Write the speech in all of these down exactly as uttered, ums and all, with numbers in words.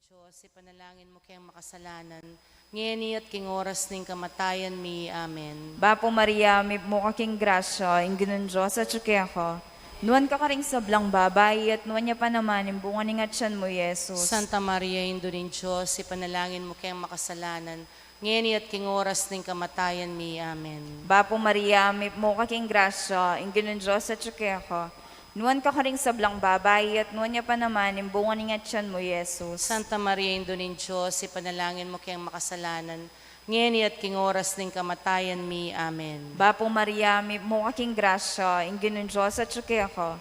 Dios, ipanalangin mu keng makasalanan, ngeni at king oras ning kamatayan mi. Amen. Bapu Maria, mipmu ka king grasya, ing Ginung Dios atyu keka. Nuan ka karing sablang babai, at nuan ya pa naman ing bunga ning atyan mu, Jesus. Santa Maria, Indu ning Dios, ipanalangin mu keng makasalanan, ngeni at king oras ning kamatayan mi. Amen. Bapu Maria, mipmu ka king grasya, ing Ginung Dios atyu keka. Nuan ka karing sablang babai, at nuan ya pa naman ing bunga ning atyan mu, Jesus. Santa Maria, Indu ning Dios, ipanalangin mu keng makasalanan, ngeni at king oras ning kamatayan mi. Amen. Bapu Maria, mipmu ka king grasya, ing Ginung Dios atyu keka.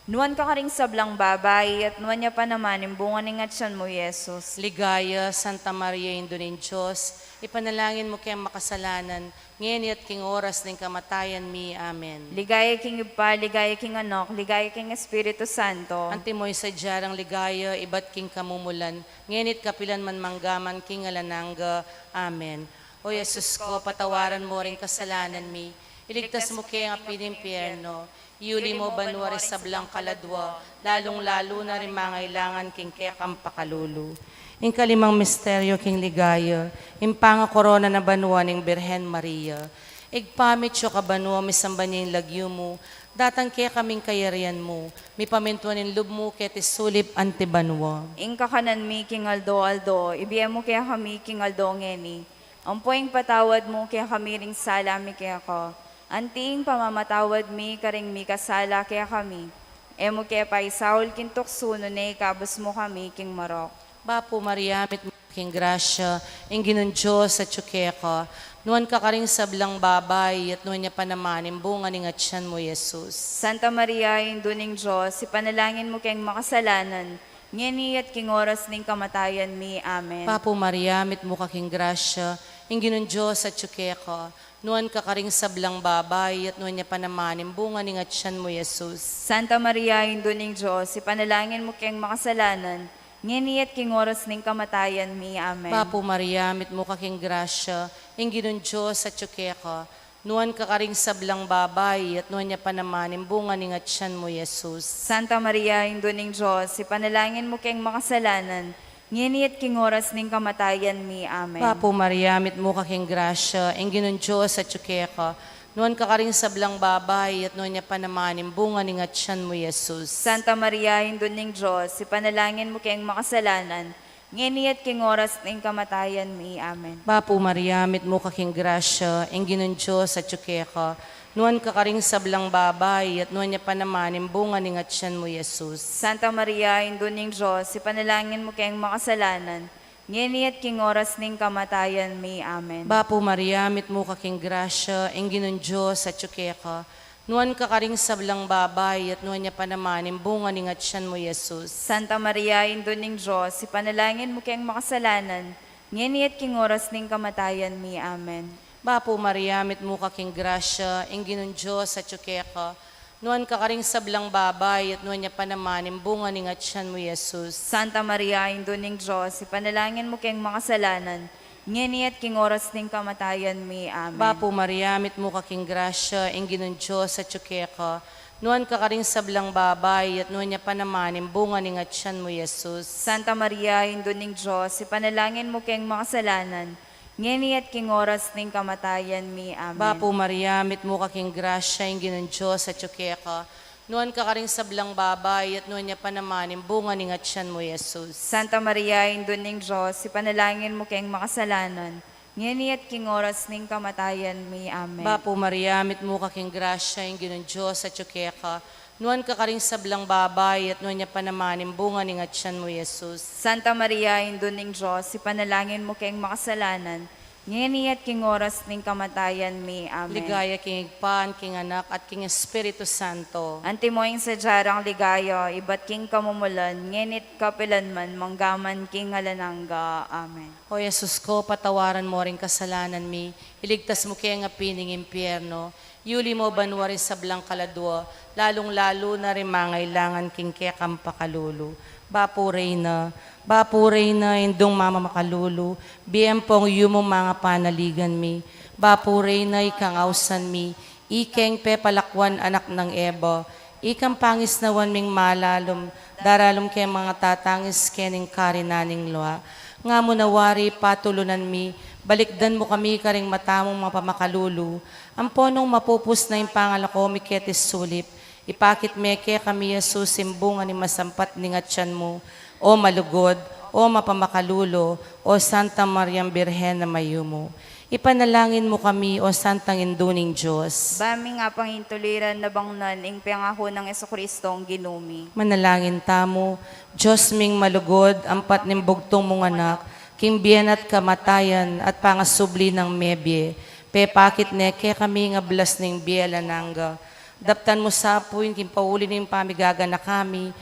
Nuan ka karing sablang babai, at nuan ya pa naman ing bunga ning atyan mu, Jesus. Ligaya, Santa Maria, Indu ning Dios, ipanalangin mu keng makasalanan, ngeni at king oras ning kamatayan mi. Amen. Ligaya king Ibpa, ligaya king Anak, ligaya king Espiritu Santo. Antimo ing sadya rang ligaya, ibat king kamumulan, ngeni at kapilan man, mangga man king alang angga. Amen. O Jesus ko, patawaran mu ring kasalanan mi, iligtas mu keng api ning impyerno, iuli mu banua ring sablang kaladua, lalung-lalu na ring mangailangan king kekang pakalulu. Ing kalimang misteryo king ligaya, ing pangakorona na banua ning Birhen Maria. Ibpa mi, atsu ka banua, misamban ya ing lagyu mu, datang kekami ing kayarian mu, mipamintuan ing lub mu keti sulip anti banua. Ing kakanan mi king aldo-aldo, ibie mu kekami king aldo ngeni. Ampo ing patawad mu kekami ring sala mi keka, anti ing pamamatawad mi karing mikasala kekami. E mu ke paisaul king tuksu, nune ikabus mu kami king marok. Bapu Maria, mitmu ka king grasya, ing Ginung Dios atyu keka. Nuan ka karing sablang babai, at nuan ya pa naman ing bunga ning atyan mu, Jesus. Santa Maria, Indu ning Dios, ipanalangin mu keng makasalanan, ngeni at king oras ning kamatayan mi. Amen. Bapu Maria, mitmu ka king grasya, ing Ginung Dios atyu keka. Nuan ka karing sablang babai, at nuan ya pa naman ing bunga ning atyan mu, Jesus. Santa Maria, Indu ning Dios, ipanalangin mu keng makasalanan, ngeni at king oras ning kamatayan mi. Amen. Bapu Maria, mitmu ka king grasya, ing Ginung Dios atyu keka. Nuan ka karing sablang babai, at nuan ya pa naman ing bunga ning atyan mu, Jesus. Santa Maria, Indu ning Dios, ipanalangin mu keng makasalanan, ngeni at king oras ning kamatayan mi. Amen. Bapu Maria, mitmu ka king grasya, ing Ginung Dios atyu keka. Nuan ka karing sablang babai, at nuan ya pa naman ing bunga ning atyan mu, Jesus. Santa Maria, Indu ning Dios, ipanalangin mu keng makasalanan, ngeni at king oras ning kamatayan mi. Amen. Bapu Maria, mitmu ka king grasya, ing Ginung Dios atyu keka. Nuan ka karing sablang babai, at nuan ya pa naman ing bunga ning atyan mu, Jesus. Santa Maria, Indu ning Dios, ipanalangin mu keng makasalanan, ngeni at king oras ning kamatayan mi. Amen. Bapu Maria, mitmu ka king grasya, ing Ginung Dios atyu keka. Nuan ka karing sablang babai, at nuan ya pa naman ing bunga ning atyan mu, Jesus. Santa Maria, Indu ning Dios, ipanalangin mu keng makasalanan, ngeni at king oras ning kamatayan mi. Amen. Bapu Maria, mitmu ka king grasya, ing Ginung Dios atyu keka. Nuan ka karing sablang babai, at nuan ya pa naman ing bunga ning atyan mu, Jesus. Santa Maria, Indu ning Dios, ipanalangin mu keng makasalanan, ngeni at king oras ning kamatayan mi. Amen. Bapu Maria, mitmu ka king grasya, ing Ginung Dios atyu keka. Nuan ka karing sablang babai, at nuan ya pa naman ing bunga ning atyan mu, Jesus. Santa Maria, Indu ning Dios, ipanalangin mu keng makasalanan, ngeni at king oras ning kamatayan mi. Amen. Bapu Maria, mitmu ka king grasya, ing Ginung Dios atyu keka. Nuan ka karing sablang babai, at nuan ya pa naman ing bunga ning atyan mu, Jesus. Santa Maria, Indu ning Dios, ipanalangin mu keng makasalanan, ngeni at king oras ning kamatayan mi. Amen. Bapu Maria, mitmu ka king grasya, ing Ginung Dios atyu keka. Nuan ka karing sablang babai, at nuan ya pa naman ing bunga ning atyan mu, Jesus. Santa Maria, Indu ning Dios, ipanalangin mu keng makasalanan, ngeni at king oras ning kamatayan mi. Amen. Ligaya king Ibpa, king Anak, at king Espiritu Santo. Antimo ing sadya rang ligaya, ibat king kamumulan, ngeni at kapilan man, mangga man king alang angga. Amen. O Jesus ko, patawaran mu ring kasalanan mi, iligtas mu keng api ning impyerno, iuli mu banua ring sablang kaladua, lalung-lalu na ring mangailangan king kekang pakalulu. Bapu Reyna, Bapu Reyna, Indung mamamakalulu, bie ampong yumu mangapanaligan mi. Bapu Reyna, ikang ausan mi, ikeng pepalakuan anak nang Eva, Ikang pangisnawan ming malalum, daralum keng mangatatangis kening karinan ning lua. Nga mu na wari, patulunan mi, balikdan mu kami karing mata mung mapamakalulu, ampo nung mapupus na ing pangalako mi keti sulip, ipakit me kekami i Jesus, ing bunga ning masampat ning atyan mu, O malugud, O mapamakalulu, O Santa Mariang Birhen a mayumu. Ipanalangin mu kami, O Santang Indu ning Dios. Ban mi ngang pangintuliran na bangnan ing pengaku nang Jesucristong Ginu mi. Manalangin tamu. Dios ming malugud, ampat ning bugtung mung Anak, king bie na at kamatayan at pangasubli nang mebie, pepakit ne kekami ing ablas ning bie alang angga. Daptan mu sa pu ing king pauli ning pamigaganaka mi,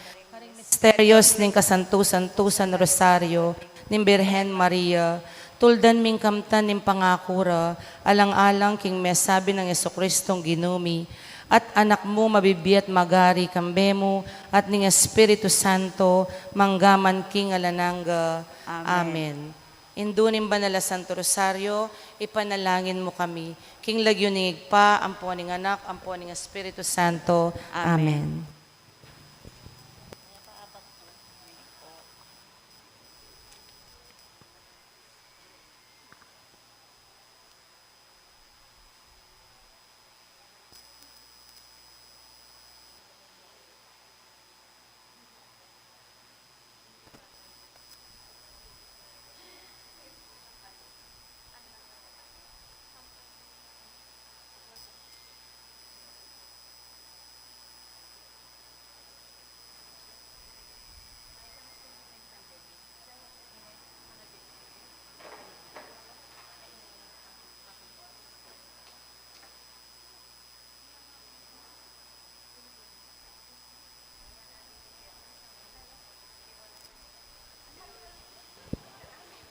misterios ning kasantu-santusan Rosario ning Birhen Maria, tuldan ming kamtan ning pangaku ra, alang-alang king mesabi nang Jesucristong Ginu mi, at Anak mu, mabibie at magari kambe mu, at ning Espiritu Santo, mangga man king alang angga. Amen. Amen. Indu ning Banal a Santo Rosario, ipanalangin mu kami. King lagyu ning Ibpa, ampo ning Anak, ampo ning Espiritu Santo. Amen. Amen.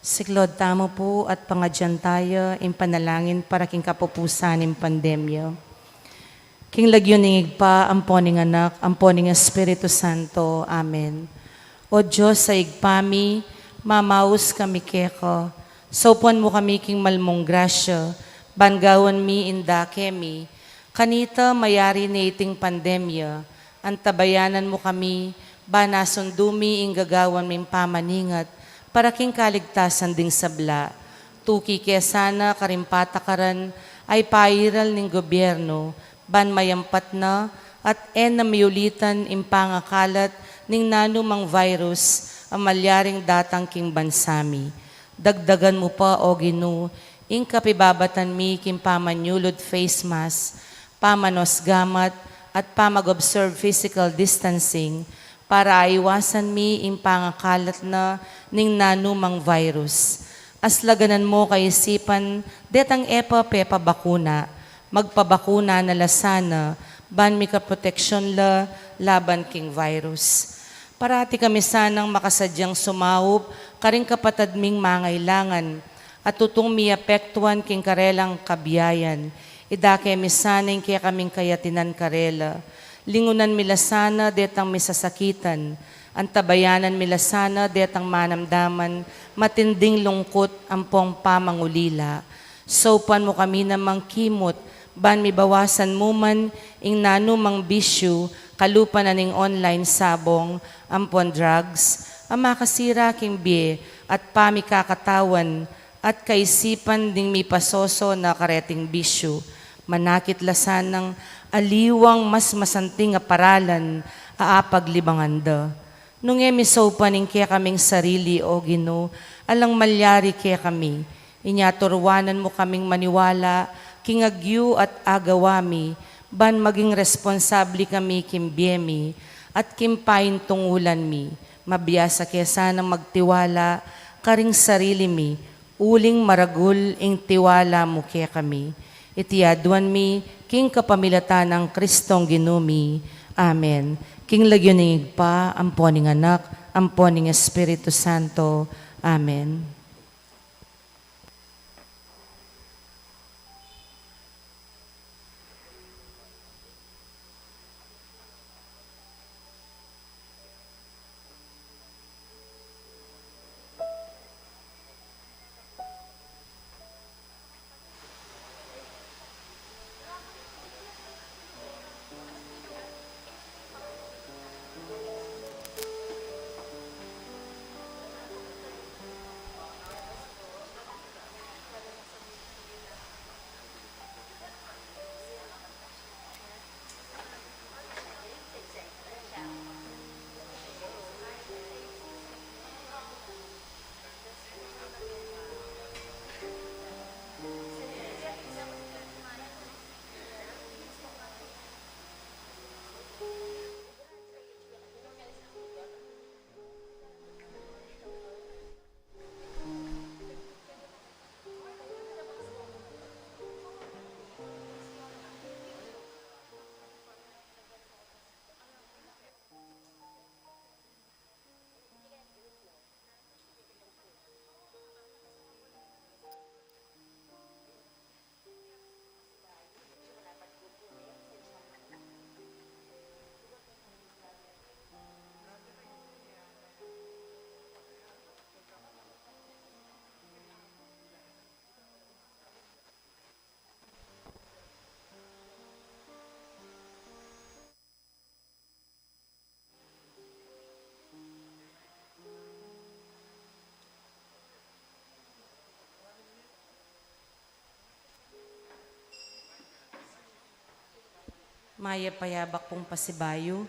Siklaud tamu pu at pangadyan taya ing panalangin para king kapupusan ning pandemya. King lagyu ning Ibpa, ampo ning Anak, ampo ning Espiritu Santo. Amen. O Dios a Ibpa mi, mamaus kami keka, saupan mu kami king malmung grasya, ban gawan mi ing dake mi, kanita mayari ne iting pandemya, antabayanan mu kami, ban asundu mi ing gagawan ming pamaningat, para king kaligtasan ding sabla. Tuki ke sana karing patakaran a ipairal ning gobyernu, ban mayampat na at e na miulitan ing pangakalat ning nanumang virus a malyaring datang king bansa mi. Dagdagan mu pa, O Ginu, ing kapibabatan mi king pamanyulud face mask, pamanos gamat, at pamag-observe physical distancing, para aiwasan mi ing pangakalat na ning nanumang virus. Aslaganan mu kaisipan detang e pa pepabakuna, magpabakuna na la sana, ban mika proteksyon la laban king virus. Parati kami sanang makasadyang sumaup karing kapatad ming mangailangan, at tutung miapektuan king karelang kabiayan. Idake mi sana ing kekaming kayatinan karela. Lingunan mi la sana detang misasakitan. Antabayanan mi la sana detang manamdaman matinding lungkut ampong pamangulila. Saupan mu kami namang kimut, ban mibawasan mu man ing nanumang bisyu, kalupa na ning online sabong ampon drugs, a makasira king bie at pamikakatawan at kaisipan ding mipasoso na kareting bisyu. Manakit la sanang aliwang mas masanting a paralan a apaglibangan da. Nung e mi saupan ing kekaming sarili, O Ginu, alang malyari kekami, inya turuanan mu kaming maniwala king agyu at agawa mi, ban maging responsable kami king bie mi at king paintungulan mi. Mabiasa ke sanang magtiwala karing sarili mi, uling maragul ing tiwala mu kekami. Iti aduan mi king kapamilatan nang Kristong Ginu mi. Amen. King lagyu ning Ibpa, ampo ning Anak, ampo ning Espiritu Santo. Amen. Mayap a yabak pung pasibayu.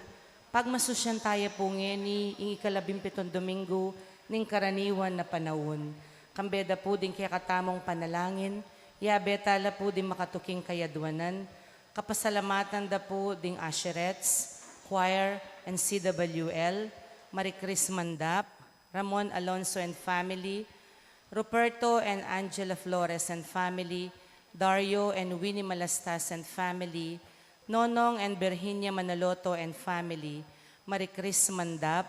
Pagmasusyan taya pu ngeni ing ikalabimpitun Domingo ning karaniwan a panaun. Kambe da pu ding kekatamung panalangin, yabe tala pu ding makatuking kayadwanan, kapasalamatan da pu ding usherettes, choir, and C W L, Marie Chris Mandap, Ramon Alonso and family, Ruperto and Angela Flores and family, Dario and Winnie Malastas and family, Nonong and Virginia Manaloto and family, Marie Chris Mandap,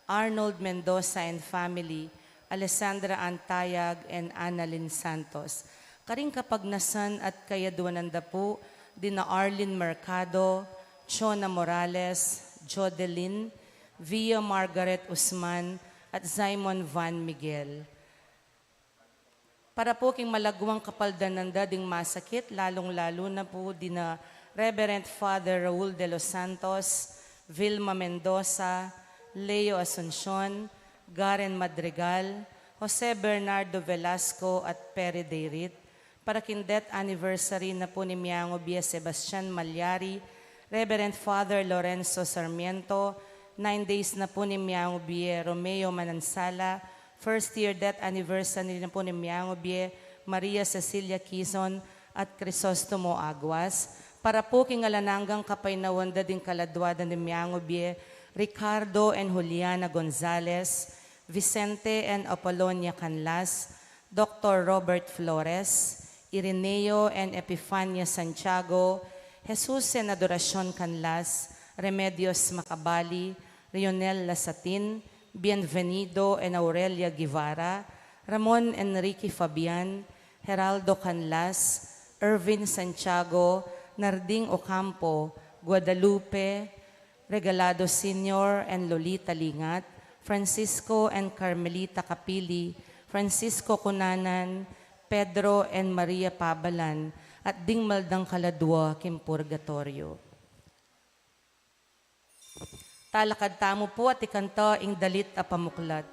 Arnold Mendoza and family, Alessandra Antayag and Annalyn Santos. Karing kapagnasan at kayadwanan da pu dina Arlene Mercado, Chona Morales, Jodelin, Via Margaret Usman, at Simon Van Miguel. Para pu king malagwang kapaldanan da ding masakit, lalung-lalu na pu dina Reverend Father Raul de los Santos, Vilma Mendoza, Leo Asuncion, Garen Madrigal, Jose Bernardo Velasco at Perry Dayrit, para king death anniversary na pu ning miyangu bie Sebastian Malyari, Reverend Father Lorenzo Sarmiento, nine days na pu ning miyangu bie Romeo Manansala, first year death anniversary na pu ning miyangu bie Maria Cecilia Quizon at Crisostomo Aguas, para pu king alang anggang kapaynawan da ding kaladwa da ning miyangu bie Ricardo and Juliana Gonzalez, Vicente and Apolonia Canlas, Doktor Robert Flores, Ireneo and Epifania Santiago, Jesus and Adoracion Canlas, Remedios Macabali, Rionel Lasatin, Bienvenido and Aurelia Guevara, Ramon Enrique Fabian, Geraldo Canlas, Ervin Santiago, Narding Ocampo, Guadalupe, Regalado Senior and Lolita Lingat, Francisco and Carmelita Capili, Francisco Cunanan, Pedro and Maria Pabalan, at ding mal dang kaladwa king purgatoryo. Talakad tamu pu at ikanta ing dalit a pamuklat.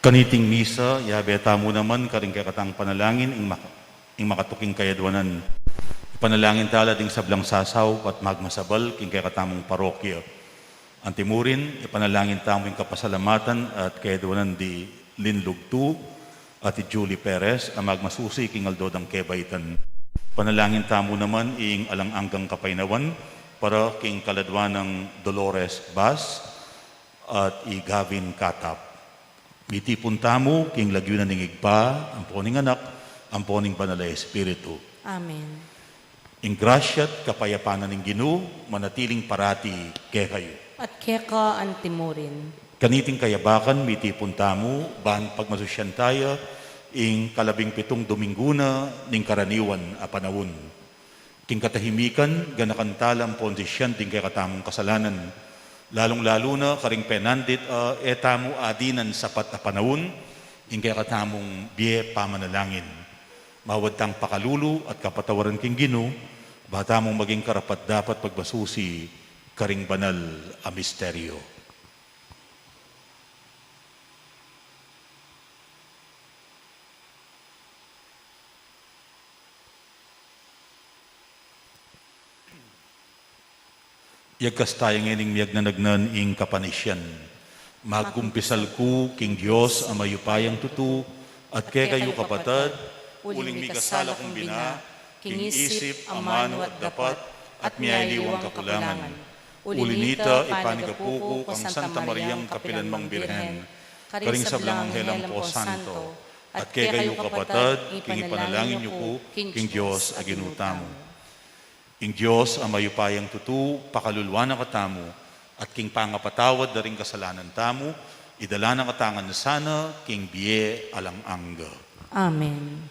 Kaniting misa, yabe tamu naman karing kekatang panalangin ing mak-, ing makatuking kayadwanan. Ipanalangin tala ding sablang sasaup at magmasabal king kekatamung parokya. Antimurin, ipanalangin tamu ing kapasalamatan at kayadwanan di Lin Lugtu at i Julie Perez a magmasusi king aldo dang kebaitan. Panalangin tamu naman ing alang anggang kapaynawan para king kaladwa nang Dolores Bas at i Gavin Katap. Mitipun tamu king lagyu na ning Ibpa, ampo ning Anak, ampo ning Banal a Espiritu. Amen. Ing grasya at kapayapan na ning Ginu manatiling parati kekayu. At keka antimurin. Kaniting kayabakan, mitipun tamu ban pagmasusyan taya ing kalabing pitung Dominggu na ning karaniwan a panaun. King katahimikan, ganakan tala ampon sisyan ding kekatamung kasalanan, lalung-lalu na karing penandit a e tamu adinan sapat a panaun ing kekatamung bie pamanalangin. Mawad tang pakalulu at kapatawaran king Ginu, ba tamung maging karapat-dapat pagmasusi karing banal a misteryo. Yagkas taya ngening miyagnanagnan ing kapanisyan. Magkumpisal ku king Dios a mayupayang tutu, at kekayu kapatad, uling mikasala kung bina, king isip, amanu at dapat, at miyaliwang kakulangan. Uli nita, ipanigapu ku kang Santa Mariang kapilanmang Birhen, karing sablang anghel ampon santo, at kekayu kapatad, king ipanalangin yu ku king Dios a Ginu tamu. Ing Dios a mayupayang tutu, pakaluluan na katamu, at king pangapatawad da ring kasalanan tamu, idala na katamu ngan sana king bie alang angga. Amen.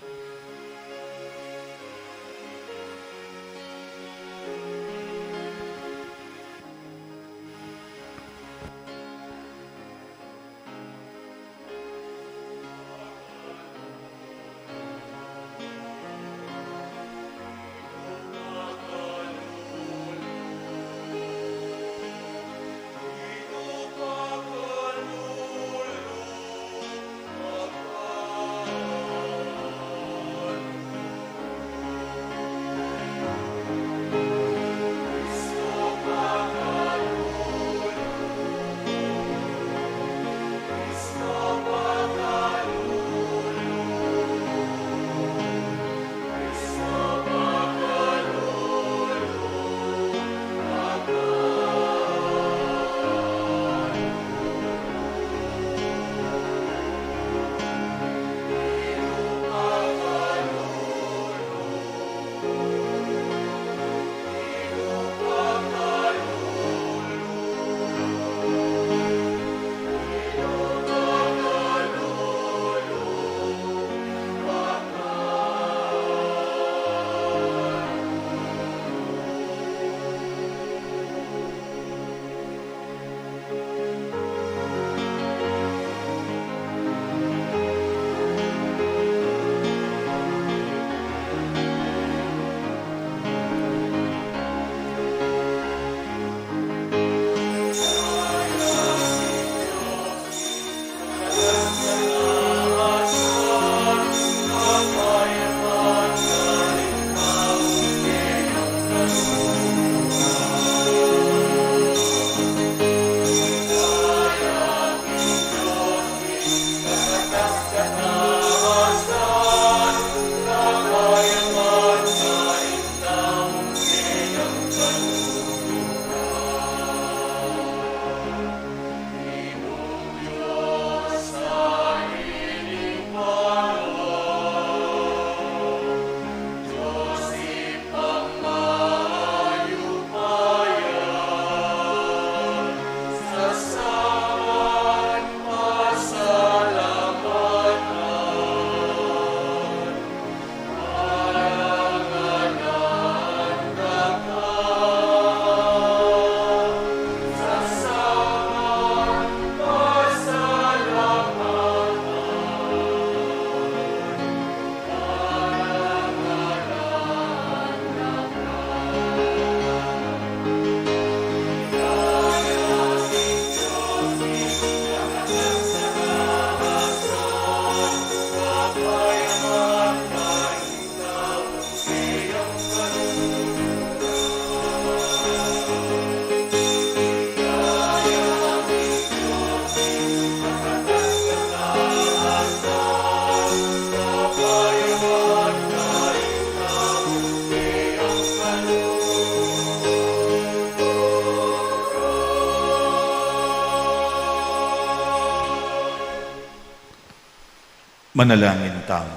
Manalangin tamu.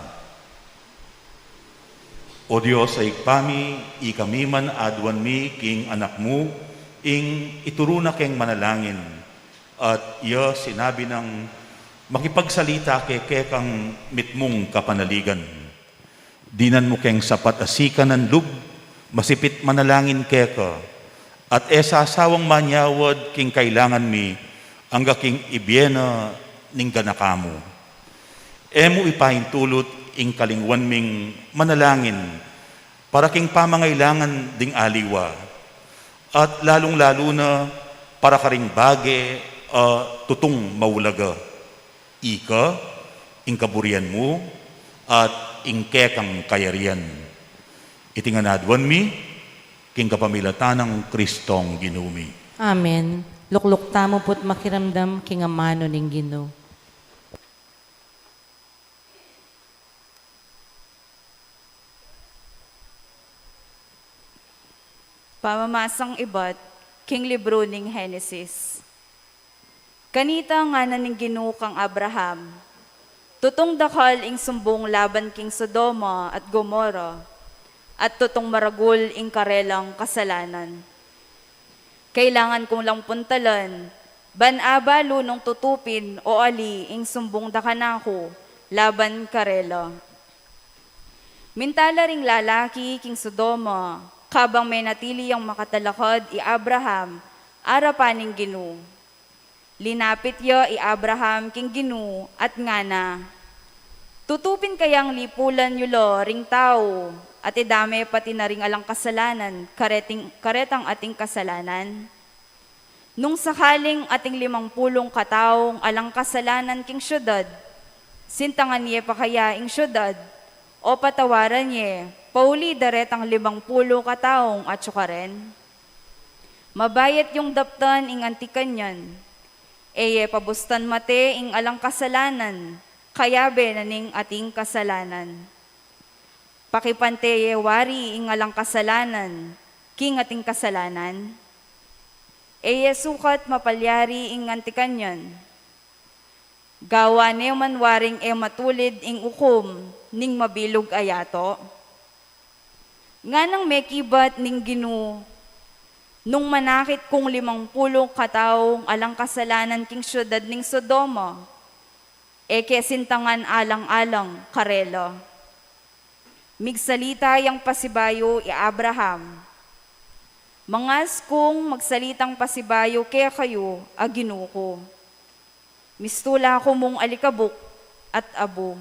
O Dios a Ibpa mi, ikami man aduan mi king Anak mu, ing ituru na keng manalangin, at iya sinabi nang makipagsalita ke kekang mitmung kapanaligan. Dinan mu keng sapat a sikanan lub, masipit manalangin keka, at e sasawang manyawad king kailangan mi, angga king ibie na ning ganaka mu. E mu ipaintulut ing kalingwan ming manalangin para king pamangailangan ding aliwa, at lalung-lalu na para karing bage a tutung maulaga. Ika, ing kaburian mu, at ing kekang kayarian. Iti ngan aduan mi, king kapamilatan nang Kristong Ginu mi. Amen. Lukluk tamu pu't makiramdam king amanu ning Ginu. Pamamasang ibat king libru ning Henesis. Kanita ngana ning Ginu kang Abraham, tutung dakal ing sumbung laban king Sodoma at Gomorra, at tutung maragul ing karelang kasalanan. Kailangan kung lang puntalan, ban abalu nung tutupin o ali ing sumbung da kanaku laban karela. Minta la ring lalaki king Sodoma, kabang menatili yang makatalakad i Abraham arapan ning Ginu. Linapit ya i Abraham king Ginu at ngana, "Tutupin kayang lipulan yu la ring tau, at idame pati na ring alang kasalanan kareting, karetang ating kasalanan? Nung sakaling ating limang pulung kataung alang kasalanan king siudad, sintangan ye pa kaya ing siudad, o patawaran ye pauli da retang limang pulu kataung atyu karen? Mabayat yung daptan ing anti kanyan. E ye pabustan mate ing alang kasalanan, kayabe na ning ating kasalanan. Pakipante ye wari ing alang kasalanan king ating kasalanan. E ye sukat mapalyari ing anti kanyan. Gawa ne man waring e matulid ing ukum ning mabilug a yatu." Nganang mekibat ning Ginu, "Nung manakit kung limang pulung kataung alang kasalanan king siudad ning Sodoma, e ke sintangan alang-alang karela." Migsalita yang pasibayu i Abraham, "Mangas kung magsalitang pasibayu kekayu a Ginu ku. Mistula ku mung alikabuk at abu.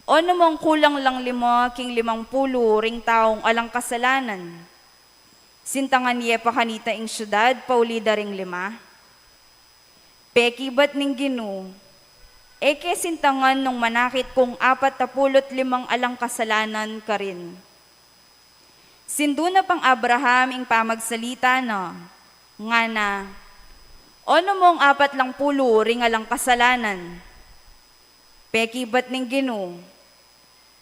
O namang kulang lang lima king limang pulu ring taung alang kasalanan, sintangan ye pa kanita ing siudad pauli da ring lima?" Pekibat ning Ginu, "E ke sintangan nung manakit kung apat a pulu't limang alang kasalanan karin." Sindu na pang Abraham ing pamagsalita na, ngana, "O namang apat lang pulu ring alang kasalanan?" Pekibat ning Ginu,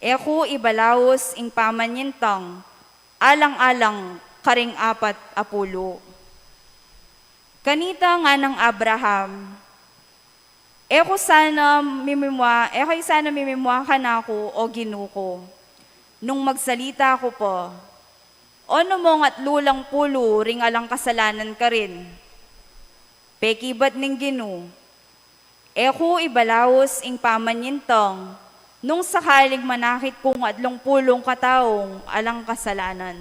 "E ku ibalaus ing pamanyintang alang-alang karing apat a pulu." Kanita nganang Abraham, "E ku sana mimimua, e kayu sana mimimua kanaku, o Ginu ku, nung magsalita ku pa, o namang atlu lang pulu ring alang kasalanan karin?" Pekibat ning Ginu, "E ku ibalaus ing pamanyintang nung sakaling manakit kung atlung pulung kataung alang kasalanan."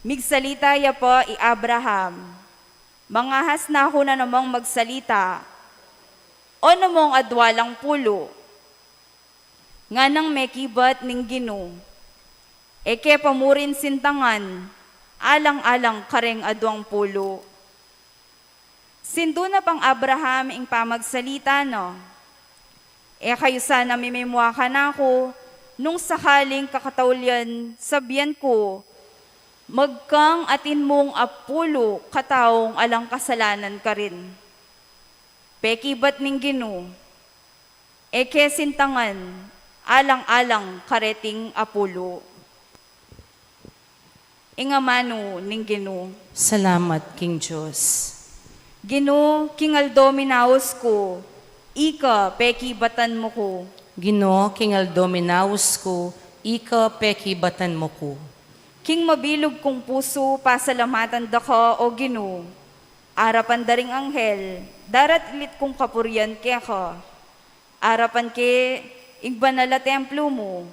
Migsalita ya pa i Abraham, "Mangahas na ku na namang magsalita, o namang adwa lang pulu?" Nganang mekibat ning Ginu, "E ke pa mu rin sintangan alang-alang kareng adwang pulu." Sindu na pang Abraham ing pamagsalita na, "E kayu sana mimimua kanaku, nung sakaling kakataulian sabian ku, magkang atin mung apulu kataung alang kasalanan karin?" Pekibat ning Ginu, "E ke sintangan alang-alang kareting apulu." Ing amanu ning Ginu. Salamat king Dios. Ginu, king aldo minaus ku, ika pekibatan mu ku. Ginu, king aldo minaus ku, ika pekibatan mu ku. King mabilug kung pusu, pasalamatan da ka, O Ginu. Arapan da ring anghel, daratlit kung kapurian keka. Arapan ke ing banal a templo mu,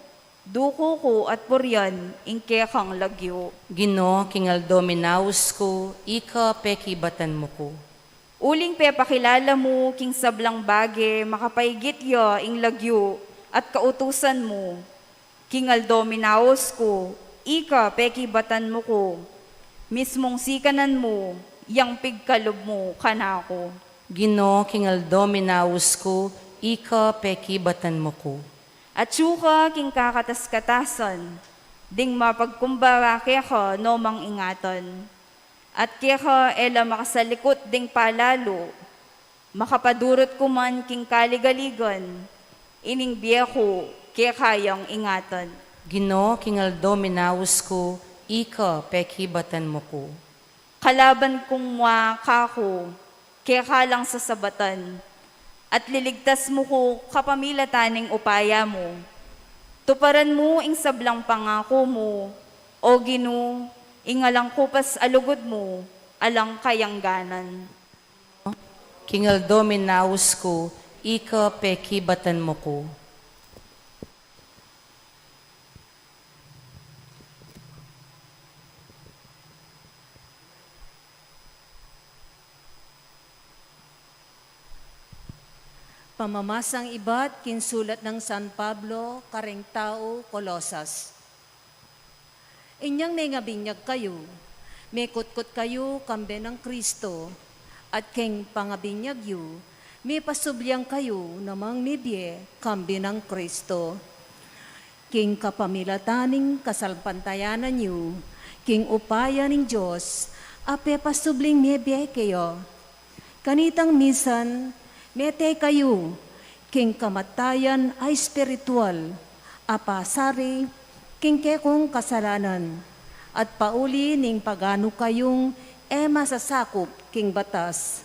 duku ku at purian ing kekang lagyu. Ginu, king aldo minaus ku, ika pekibatan mu ku. Uling pepakilala mu king sablang bage makapaigit ya ing lagyu at kautusan mu. King aldo minaus ku, ika pekibatan mu ku. Mismung sikanan mu yang pigkalub mu kanaku. Ginu, king aldo minaus ku, ika pekibatan mu ku. Atyu ka king kakatas-katasan, ding mapagkumbaba keka no mang ingatan. At keka e la makasalikut ding palalu, makapadurut ku man king kaligaligan, ining bie ku keka yang ingatan. Ginu, king aldo minaus ku, ika pekibatan mu ku. Kalaban kung mua kaku, keka lang sasabatan, at liligtas mu ku kapamilatan ning upaya mu. Tuparan mu ing sablang pangaku mu, O Ginu, ing alang kupas a lugud mu, alang kayangganan. King aldo minaus ku, ika pekibatan mu ku. Pamamasang ibat king sulat nang San Pablo kareng tau Colosas. Inyang mengabinyag kayu, mekutkut kayu kambe nang Kristo, at king pangabinyag yu, mepasublian kayu namang mebie kambe nang Kristo. King kapamilatan ning kasalpantayanan yu king upaya ning Dios, a pepasubling mebie keya. Kanitang misan, mete kayu king kamatayan a espiritual a pasari king kekong kasalanan, at pauli ning paganu kayung e masasakup king batas.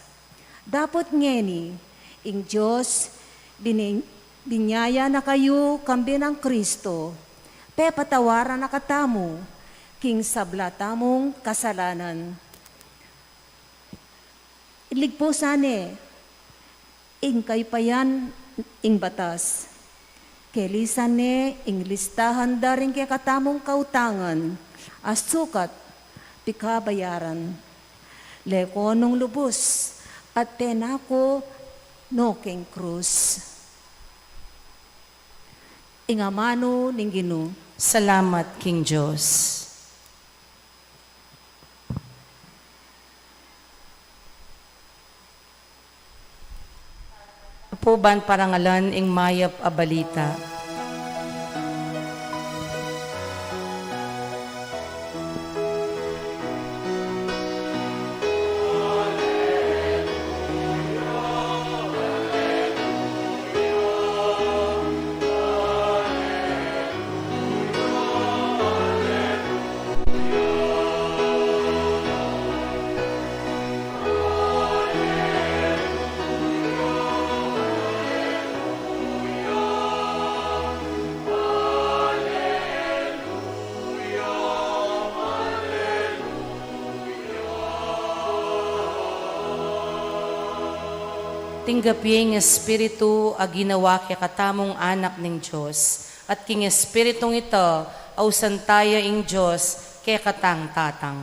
Dapot ngeni, ing Dios bini-, binyaya na kayu kambe nang Kristo, pepatawaran na katamu king sabla tamung kasalanan. Iligpusan ne ing kayupayan ing batas. Kelisan ne ing listahan da ring kekatamung kautangan a sukat pikabayaran. Leko nung lubus at penako no king krus. Ing amanu ning Ginu. Salamat king Dios. Pu ban parangalan ing mayap a balita. Tinggap ye ing Espiritu a ginawa kekatamung anak ning Dios, at king Espiritung ita, ausan taya ing Dios kekatang Tatang.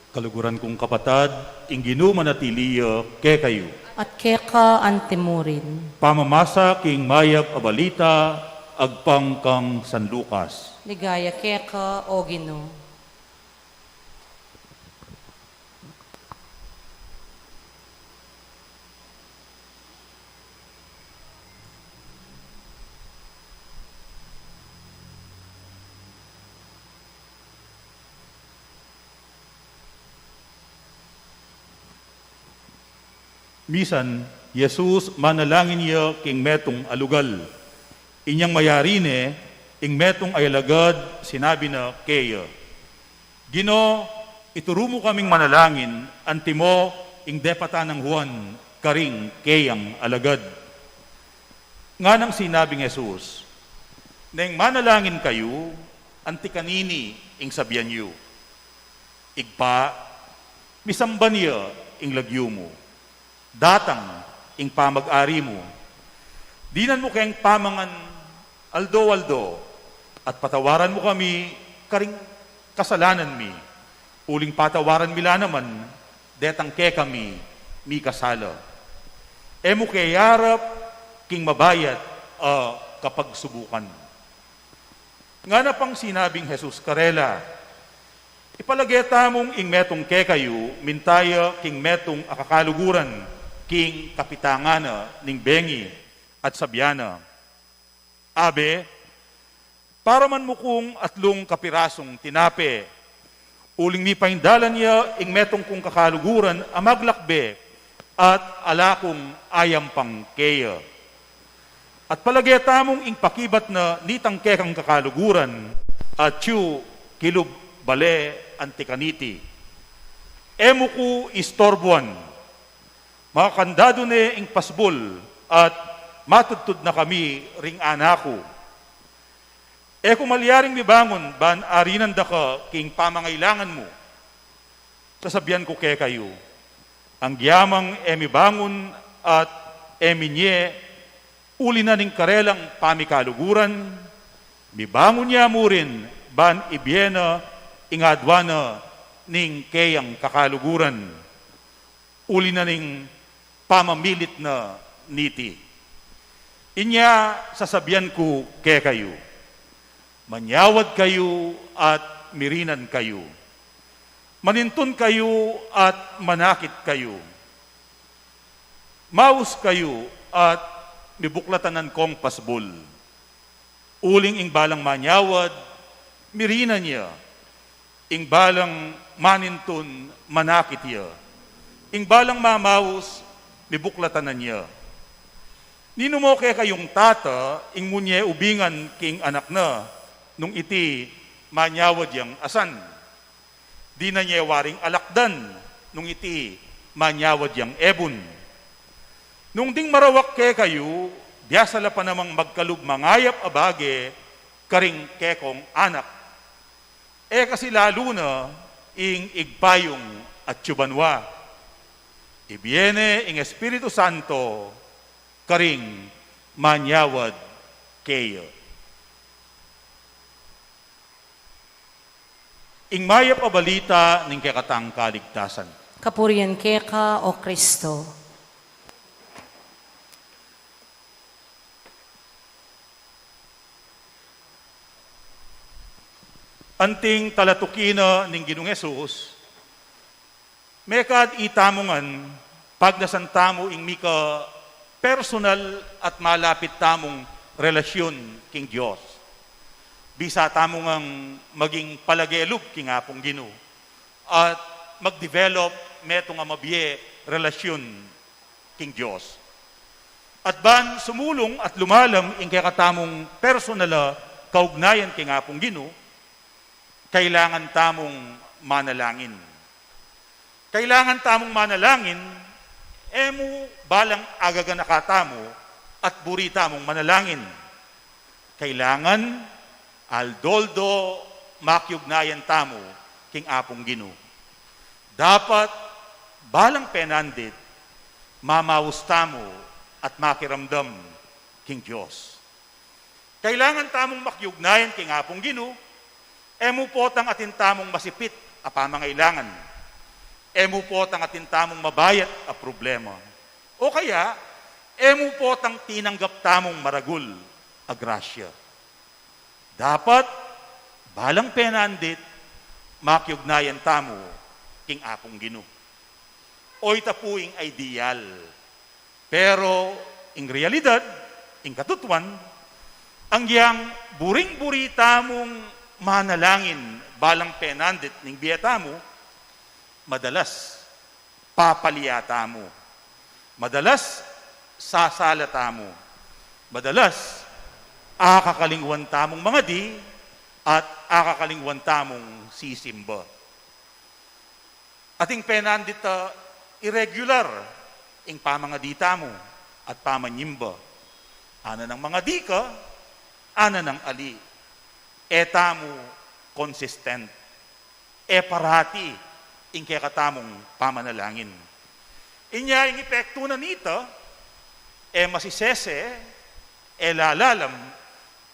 Kaluguran kung kapatad, ing Ginu manatili ya kekayu. At keka antimurin. Pamamasa king mayap a balita agpang kang San Lucas. Ligaya keka, O Ginu. Misan, Jesus manalangin ya king metung a lugal. Inyang mayari ne, ing metung a alagad sinabi na keya, "Ginu, ituru mu kaming manalangin, antimo ing depatan nang Juan karing keyang alagad." Nganang sinabing Jesus, "Neng manalangin kayu, anti kanini ing sabian yu, 'Ibpa, misamban ya ing lagyu mu. Datang ing pamag-ari mu. Dinan mu keng pamangan aldo-aldo, at patawaran mu kami karing kasalanan mi, uling patawaran mi la naman detang kekami mikasala. E mu ke yarap king mabayat a kapagsubukan.'" Ngana pang sinabing Jesus karela, "Ipalage tamung ing metung kekayu, minta ya king metung a kakaluguran king kapitangan na ning bengi, at sabian na, 'Abe, paraman mu kung atlung kapirasung tinape.' Uling mipaindalan ya ing metung kung kakaluguran a maglakbe, at ala kung ayam pang keya. At palage tamung ing pakibat na nitang kekang kakaluguran, atyu kilub bale anti kaniti. E mu ku istorbuan. Makandadu ne ing pasbul, at matudtud na kami ring anak ku. E ku malyaring mibangun ban arinan daka king pamangailangan mu. Sasabian ku kekayu, anggiyamang e mibangun at e minye uli na ning karelang pamikaluguran, mibangun ya mu rin ban ibie na ing adwan na ning keyang kakaluguran, uli na ning pamamilit na niti. Inya sasabian ku kekayu, manyawad kayu at mirinan kayu. Manintun kayu at manakit kayu. Maus kayu at mibuklatan kong pasbul. Uling ing balang manyawad, mirinan ya. Ing balang manintun, manakit ya. Ing balang mamaus, mibuklatan ya. Ninu mo kekayung tata ing munye ubingan king anak na, nung iti manyawad yang asan? Di na nye waring alakdan nung iti manyawad yang ebun? Nung ding marawak kekayu, biasa la pa namang magkalub mangayap a bage karing kekong anak. E kasi lalu na ing Ibpa yung atyu banua. Ibie ne ing Espiritu Santo karing manyawad keya. Ing mayap a balita ning kekatang kaligtasan. Kapurian keka, O Kristo. Anting talatuki na ning Ginung Jesus, mekad itamu ngan, pagnasan tamu ing mika personal at malapit tamung relasyun king Dios. Bisa tamu ngang maging palagelub king Apung Ginu at mag-develop metung a mabie relasyun king Dios. At ban sumulung at lumalam ing kekatamung personal a kaugnayan king Apung Ginu, kailangan tamung manalangin. Kailangan tamung manalangin, e mu balang agaganaka tamu at buri tamung manalangin. Kailangan aldo-aldo makiugnayan tamu king Apung Ginu. Dapat balang penandit, mamaus tamu at makiramdam king Dios. Kailangan tamung makiugnayan king Apung Ginu, e mu potang atin tamung masipit a pamangailangan, e mu potang atin tamung mabayat a problema, o kaya e mu potang tinanggap tamung maragul a grasya. Dapat balang penandit, makiugnayan tamu king Apung Ginu. O ita pu ing ideal. Pero ing realidad, ing katutuan, anggiyang buring-buri tamung manalangin balang penandit ning bie tamu, madalas papalia tamu. Madalas, sasala tamu. Madalas, akakalingwan tamung mangadi at akakalingwan tamung sisimba. Ating penandit a irregular ing pamangadi tamu at pamanyimba. Ana nang mangadi ka, ana nang ali. E tamu consistent. E parati ing kekatamung pamanalangin. Inya ing epektu na nita, e masisese, e lalalam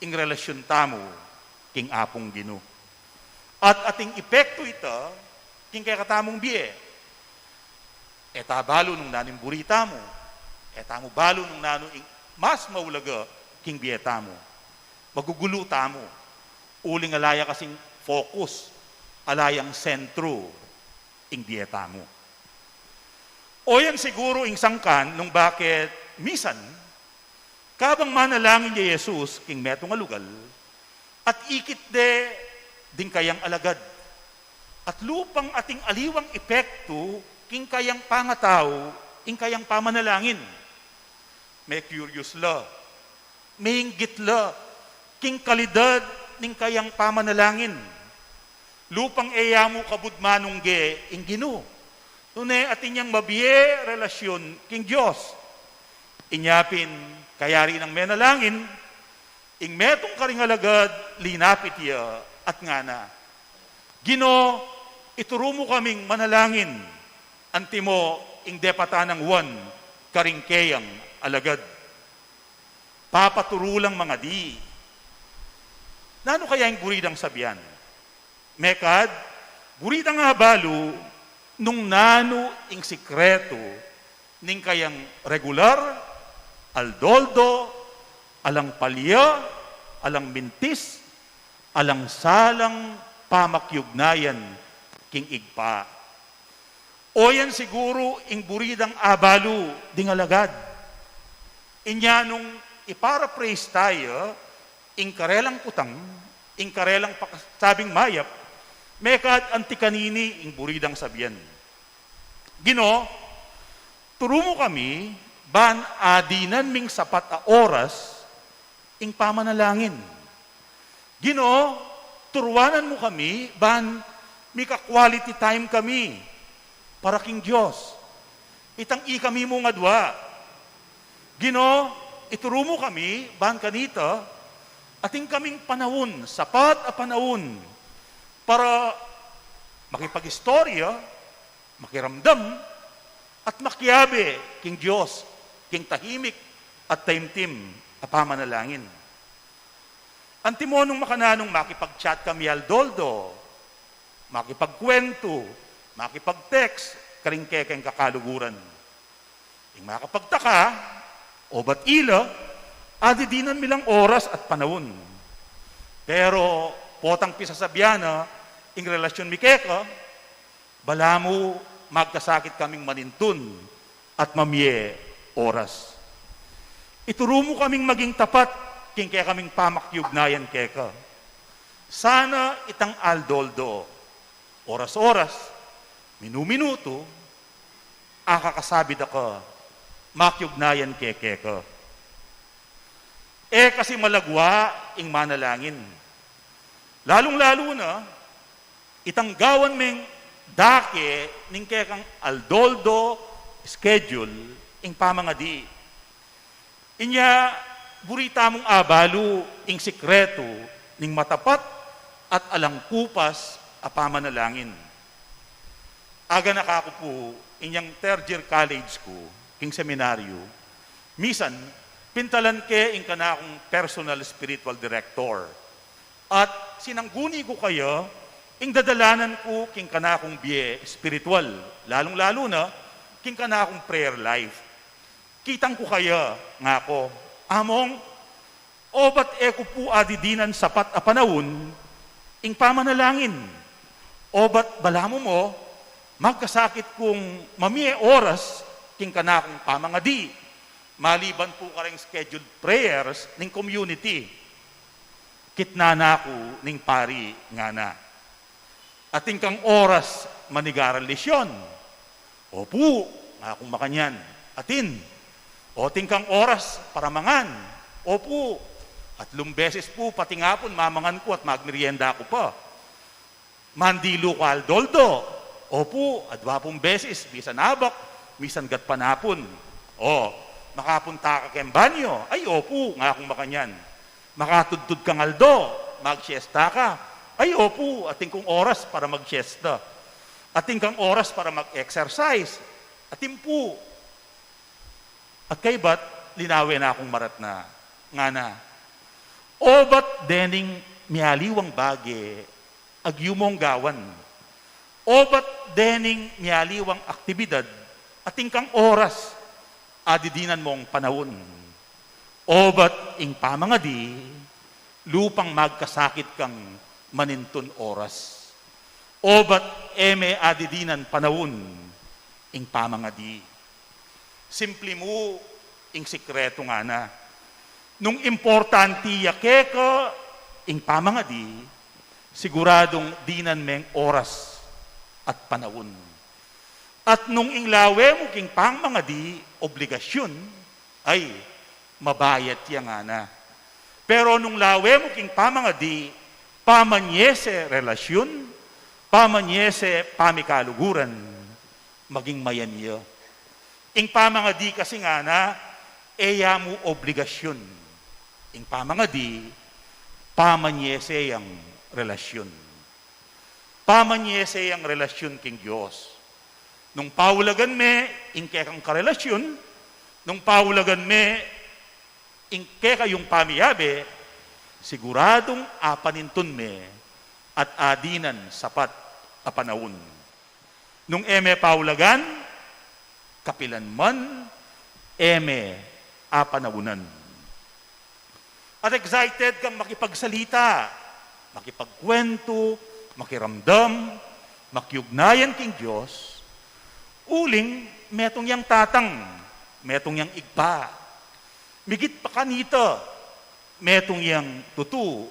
ing relasyun tamu king Apung Ginu. At ating epektu ita king kekatamung bie. E ta balu nung nanu ing buri tamu. E tamu balu nung nanu ing mas maulaga king bie tamu. Magugulu tamu. Uling ala ya kasing focus, ala yang sentru ing bie tamu. O yan siguru ing sangkan nung bakit misan, kabang manalangin ya Jesus king metung a lugal, at ikit de ding kayang alagad, at lupang ating aliwang epektu king kayang pangatau, ing kayang pamanalangin. Me-curious la, meinggit la king kalidad ning kayang pamanalangin. Lupang e ya mu kabud manungge ing Ginu, nune atin yang mabie relasyun king Dios. Inya pin, kayari nang menalangin, ing metung karing alagad linapit ya at ngana, "Ginu, ituru mu kaming manalangin." Antimo ing depatan nang Juan karing keyang alagad. Papaturu lang mangadi. Nanu kaya ing buri dang sabian? Mekad, buri dang abalu nung nanu ing sikretu ning kayang regular, aldo-aldo, alang palya, alang mintis, alang salang pamakiugnayan king Ibpa. O yan siguru ing buri dang abalu ding alagad. Inya nung i-paraphrase taya ing karelang kutang, ing karelang pakasabing mayap, mekad anti kanini ing buri dang sabian. Ginu, turu mu kami ban adinan ming sapat a oras ing pamanalangin. Ginu, turuanan mu kami ban mika-quality time kami para king Dios. Itang ikami mung adua. Ginu, ituru mu kami ban kanita atin kaming panaun, sapat a panaun para makipag-istorya, makiramdam, at makiabe king Dios king tahimik at taimtim a pamanalangin. Antimo nung makananung makipag-chat kami aldo-aldo, makipagkuwentu, makipag-text karing kekeng kakaluguran. Ing makapagtaka, obat ila, adidinan mi lang oras at panaun. Pero potang pisasabian na ing relasyun mi keka, balamu magkasakit kaming manintun at mamie oras. Ituru mu kaming maging tapat king kekaming pamakiugnayan keka. Sana itang aldo-aldo, oras-oras, minu-minutu, akakasabi da ka makiugnayan ke keka. E kasi malagwa ing manalangin. Lalung-lalu na, itang gawan meng dake ning kekang aldo-aldo schedule ing pamangadi. Inya, buri tamung abalu ing sikretu ning matapat at alang kupas a pamanalangin. Aganaka ku pu inyang third year college ku king seminaryu, misan pintalan ke ing kanakung personal spiritual director. At sinangguni ku kaya ing dadalanan ku king kanakung bie espiritual, lalung-lalu na king kanakung prayer life. Kitang ku kaya, ngaku, Among, obat e ku pu adidinan sapat a panaun ing pamanalangin? Obat balamu mu, magkasakit kung mamie oras king kanakung pamangadi, maliban pu kareng scheduled prayers ning community? Kitnan na ku ning pari, ngana. Atin kang oras manigaran lesyon? Opu, ngakung makanyan. Atin, o atin kang oras para mangan? Opu, atlung beses pu pating apun mamangan ku at magmerienda ku pa. Mandilu ka aldo-aldo? Opu, adwa pung beses, misan abak, misan gatpanapun. O, makapunta ka keng banyo? Ay, opu, ngakung makanyan. Makatudtud kang aldo? Magsiesta ka? Ay, opu, atin kung oras para magsiesta. Atin kang oras para mag-exercise? Atin pu. At kaybat, linawen na kung maratna, ngana, obat dening mialiwang bage agyu mung gawan? Obat dening mialiwang aktibidad atin kang oras adidinan mung panaun? Obat ing pamangadi lupang magkasakit kang manintun oras? Obat e me adidinan panaun ing pamangadi? Simpli mu ing sikretu, ngana. Nung importanti ya keka ing pamangadi, siguradung dinan meng oras at panaun. At nung ing lawe mu king pamangadi obligasyun, ay, mabayat ya, ngana. Pero nung lawe mu king pamangadi pamanyese relasyun, pamanyese pamikaluguran, maging mayan ya. Ing pamangadi kasi, ngana, e ya mu obligasyun. Ing pamangadi, pamanyese yang relasyun. Pamanyese yang relasyun king Dios. Nung paulagan me ing kekang karelasyun, nung paulagan me ing kekayung pamiyabe, siguradung apanintun me at adinan sapat a panaun. Nung e me paulagan, kapilan man, e me apanaunan. At excited kang makipagsalita, makipagkuwentu, makiramdam, makiugnayan king Dios, uling metung yang tatang, metung yang ibpa. Migit pa kanita, metung yang tutu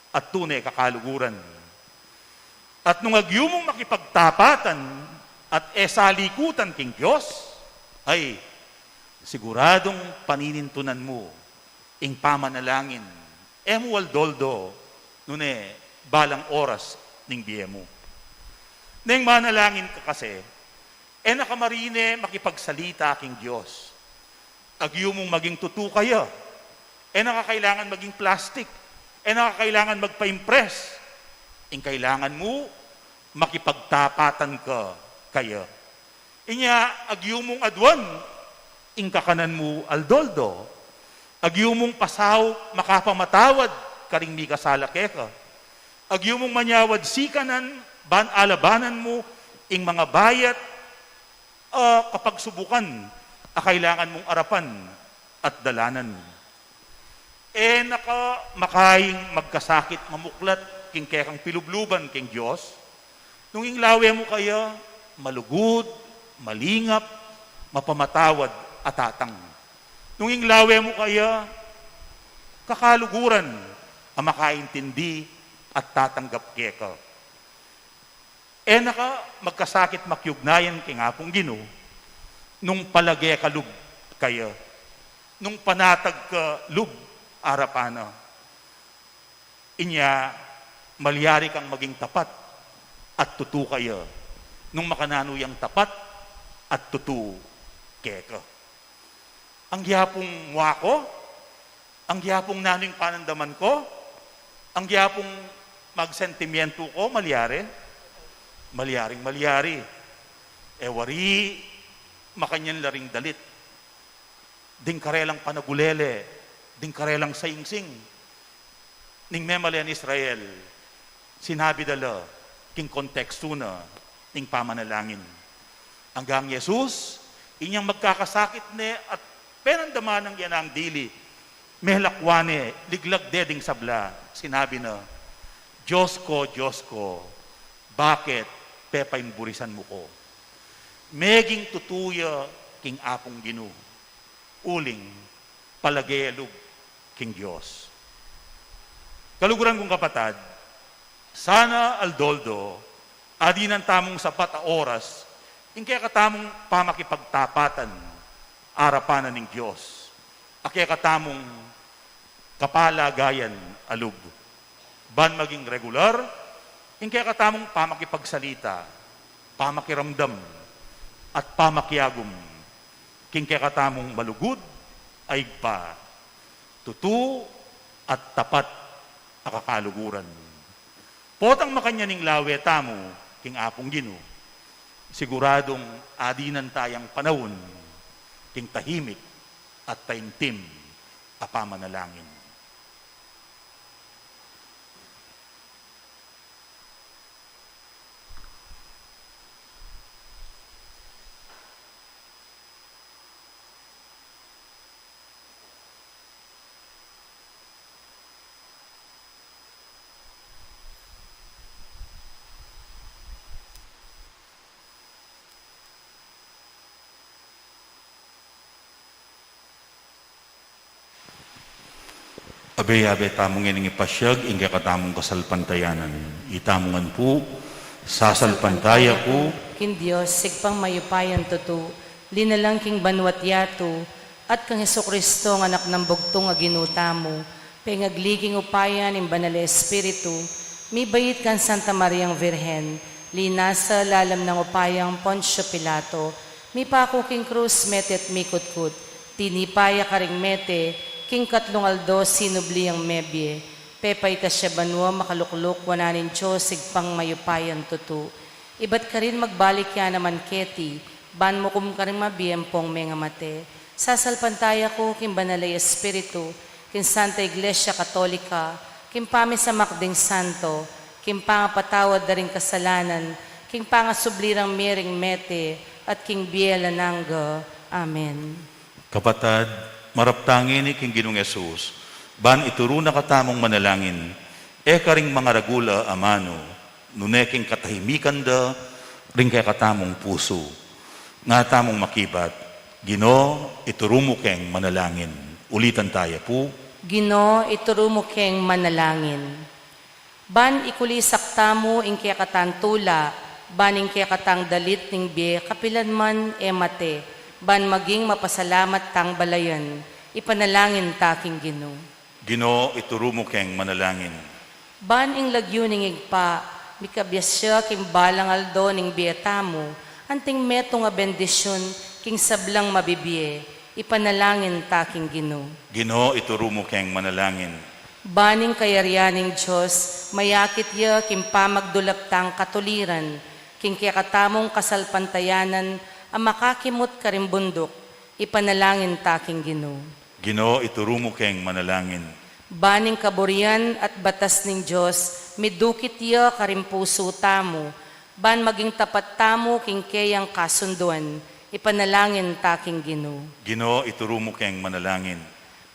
at tune kakaluguran. At nung agyu mung makipagtapatan at e salikutan king Dios, ay, siguradung paninintunan mu ing pamanalangin, e mu aldo-aldo, nune balang oras ning bie mu. Neng manalangin ka kasi, e na ka marine makipagsalita king Dios. Agyu mung maging tutu kaya, e na ka kailangan maging plastic, e na ka kailangan magpa-impress. Ing kailangan mu, makipagtapatan ka kaya. Inya, agyu mung aduan ing kakanan mu aldo-aldo, agyu mung pasaup makapamatawad karing mikasala keka, agyu mung manyawad sikanan ban alabanan mu ing mangabayat a kapagsubukan a kailangan mung arapan at dalanan. E na ka makaing magkasakit mamuklat king kekang pilubluban king Dios, nung ing lawe mu kaya malugud, malingap, mapamatawad a tatang. Nung ing lawe mu kaya kakaluguran a makaintindi at tatanggap keka. E na ka magkasakit makiugnayan king Apung Ginu, nung palage ka lub kaya, nung panatag ka lub arapan na. Inya, malyari kang maging tapat at tutu kaya, nung makananu yang tapat at tutu keka. Anggiapung mua ko, anggiapung nanu ing panandaman ko, anggiapung magsentimientu ko, malyari, malyaring malyari. E wari, makanyan la ring dalit. Ding karelang panagulele, ding karelang saingsing, ning memalen Israel, sinabi da la king kontekstu na ning pamanalangin. Anggang Jesus, inyang magkakasakit ne at penandaman nang yanang dili, melakwa ne, liglag de ding sabla, sinabi na, "Dios ko, Dios ko, bakit pepaimburisan mu ko?" Meging tutu ya king Apung Ginu, uling palage ya lub king Dios. Kaluguran kung kapatad, sana aldo-aldo, adinan tamung sapat a oras ing kekatamung pamakipagtapatan, arapan na ning Dios a kekatamung kapalagayan a lub. Ban maging regular ing kekatamung pamakipagsalita, pamakiramdam, at pamakiagum king kekatamung malugud a Ibpa, tutu at tapat a kakaluguran. Potang makanyan ing lawe tamu king Apung Ginu, siguradung adinan tayang panaun king tahimik at taimtim a pamanalangin. Abe, abe tamu ngening ipasiag ing kekatamung kasalpantayanan. Itamu ngan pu, sasalpantaya ku king Dios, Ibpang mayupayang tutu, linalang king banua't yatu, at kang Jesucristo, a Anak nang bugtung a Ginu tamu, pengagli king upaya ning Banal a Espiritu, mibait kang Santa Mariang Virgen, linasa lalam nang upayang Poncio Pilato, mipaku king krus, mete at mikutkut, tinipa ya karing mete, king katlung aldo sinubli yang mebie, pepaitas ya banua, makalukluk wanan ning Dios Ibpang mayupayang tutu. Ibat karin magbalik ya naman keti, ban mukum karing mabie ampong mengamate. Sasalpantaya ku king Banal a Espiritu, king Santa Iglesia Katolika, king pamisamak ding santo, king pangapatawad da ring kasalanan, king pangasubli rang mie ring mete, at king bie alang angga. Amen. Kapatad, marap ta ngeni king Ginung Jesus, ban ituru na katamung manalangin, e karing mangaragul a amanu, nune king katahimikan da ring kekatamung pusu. Nga tamung makibat, Ginu, ituru mu keng manalangin. Ulitan taya pu. Ginu, ituru mu keng manalangin. Ban ikulisak tamu ing kekatang tula, ban ing kekatang dalit ning bie kapilan man e mate, ban maging mapasalamat tang balayan, ipanalangin ta king Ginu. Ginu, ituru mu keng manalangin. Ban ing lagyu ning Ibpa, mikabias ya king balang aldo ning bie tamu, anting metung a bendisyun king sablang mabibie, ipanalangin ta king Ginu. Ginu, ituru mu keng manalangin. Ban ing kayarian ning Dios, mayakit ya king pamagdulap tang katuliran, king kekatamung kasalpantayanan a makakimut karing bunduk, ipanalangin ta king Ginu. Ginu, ituru mu keng manalangin. Ban ing kaburian at batas ning Dios, midukit ya karing pusu tamu, ban maging tapat tamu king keyang kasunduan, ipanalangin ta king Ginu. Ginu, ituru mu keng manalangin.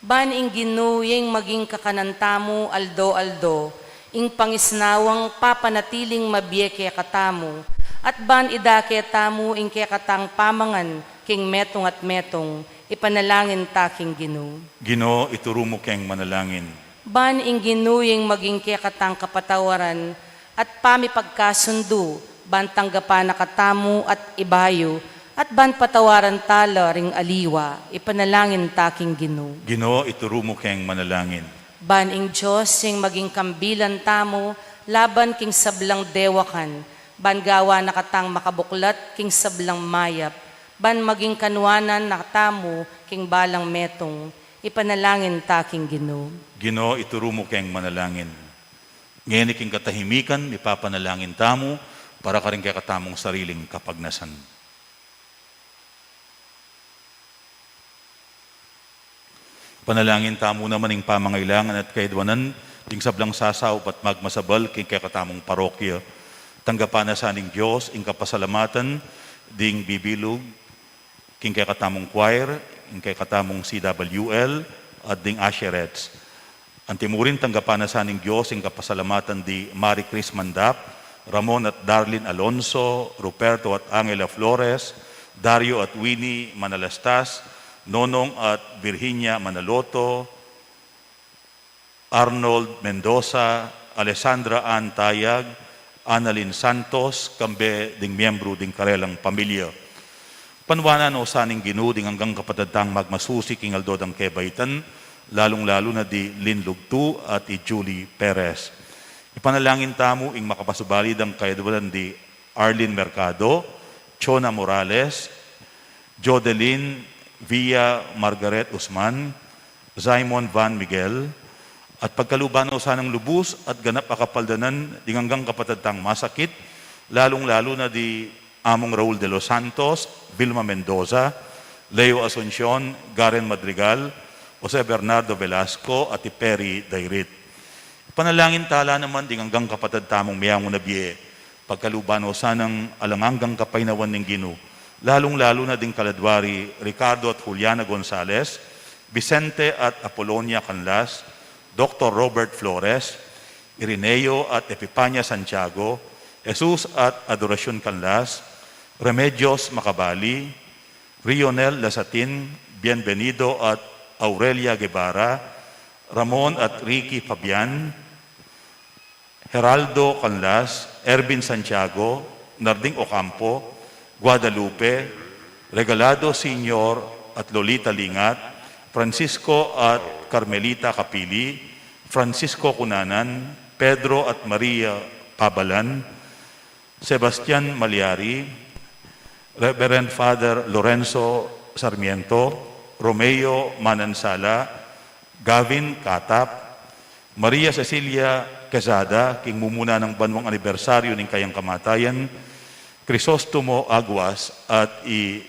Ban ing Ginu ya ing maging kakanan tamu aldo-aldo, ing pangisnawang papanatiling mabie kekatamu, at ban idake tamu ing kekatang pamangan king metung at metung, ipanalangin ta king Ginu. Ginu, ituru mu keng manalangin. Ban ing Ginu ya ing maging kekatang kapatawaran at pamipagkasundu, ban tanggapan na katamu at ibayu, at ban patawaran ta la ring aliwa, ipanalangin ta king Ginu. Ginu, ituru mu keng manalangin. Ban ing Dios ya ing maging kambilan tamu laban king sablang dewakan, ban gawan na katang makabuklat king sablang mayap, ban maging kanuanan na katamu king balang metung, ipanalangin ta king Ginu. Ginu, ituru mu keng manalangin. Ngeni king katahimikan, mipapanalangin tamu para karing kekatamung sariling kapagnasan. Panalangin tamu naman ing pamangailangan at kaidwanan ding sablang sasaup at magmasabal king kekatamung parokya. Tanggapan na sa ning Dios ing kapasalamatan ding bibilug king kekatamung choir, ing kekatamung C W L, at ding usherettes. Antimurin tanggapan na sa ning Dios ing kapasalamatan di Marie Chris Mandap, Ramon at Darlene Alonso, Ruperto at Angela Flores, Dario at Winnie Manalastas, Nonong at Virginia Manaloto, Arnold Mendoza, Alessandra Ann Tayag, Annalyn Santos, kambe ding miyembru ding karelang pamilya. Panuanan no sa ning Ginu ding anggang kapatad tang magmasusi king aldo dang kebaitan, lalung-lalu na di Lin Lugtu at i Julie Perez. Ipanalangin tamu ing makapasubali dang kayaduanan di Arlene Mercado, Chona Morales, Jodelin Villa Margaret Usman, Simon Van Miguel, at pagkaluban no sanang lubus at ganap a kapaldanan ding anggang kapatad tang masakit, lalung-lalu na di Among Raul de los Santos, Vilma Mendoza, Leo Asuncion, Garen Madrigal, Jose Bernardo Velasco, at i Perry Dairit. Panalangin tala naman ding anggang kapatad tamung miyangu na bie, pagkaluban no sanang alang anggang kapaynawan ning Ginu, lalung-lalu na ding kaladwa ri Ricardo at Juliana Gonzalez, Vicente at Apolonia Canlas, Doktor Robert Flores, Ireneo at Epipania Santiago, Jesus at Adoracion Canlas, Remedios Macabali, Rionel Lasatin, Bienvenido at Aurelia Guevara, Ramon at Ricky Fabian, Heraldo Canlas, Ervin Santiago, Narding Ocampo, Guadalupe, Regalado Senior at Lolita Lingat, Francisco at Carmelita Capili, Francisco Cunanan, Pedro at Maria Pabalan, Sebastian Maliari, Reverend Father Lorenzo Sarmiento, Romeo Manansala, Gavin Katap, Maria Cecilia Quezada, king mumuna nang banwang anibersaryu ning kayang kamatayan, Crisostomo Aguas at i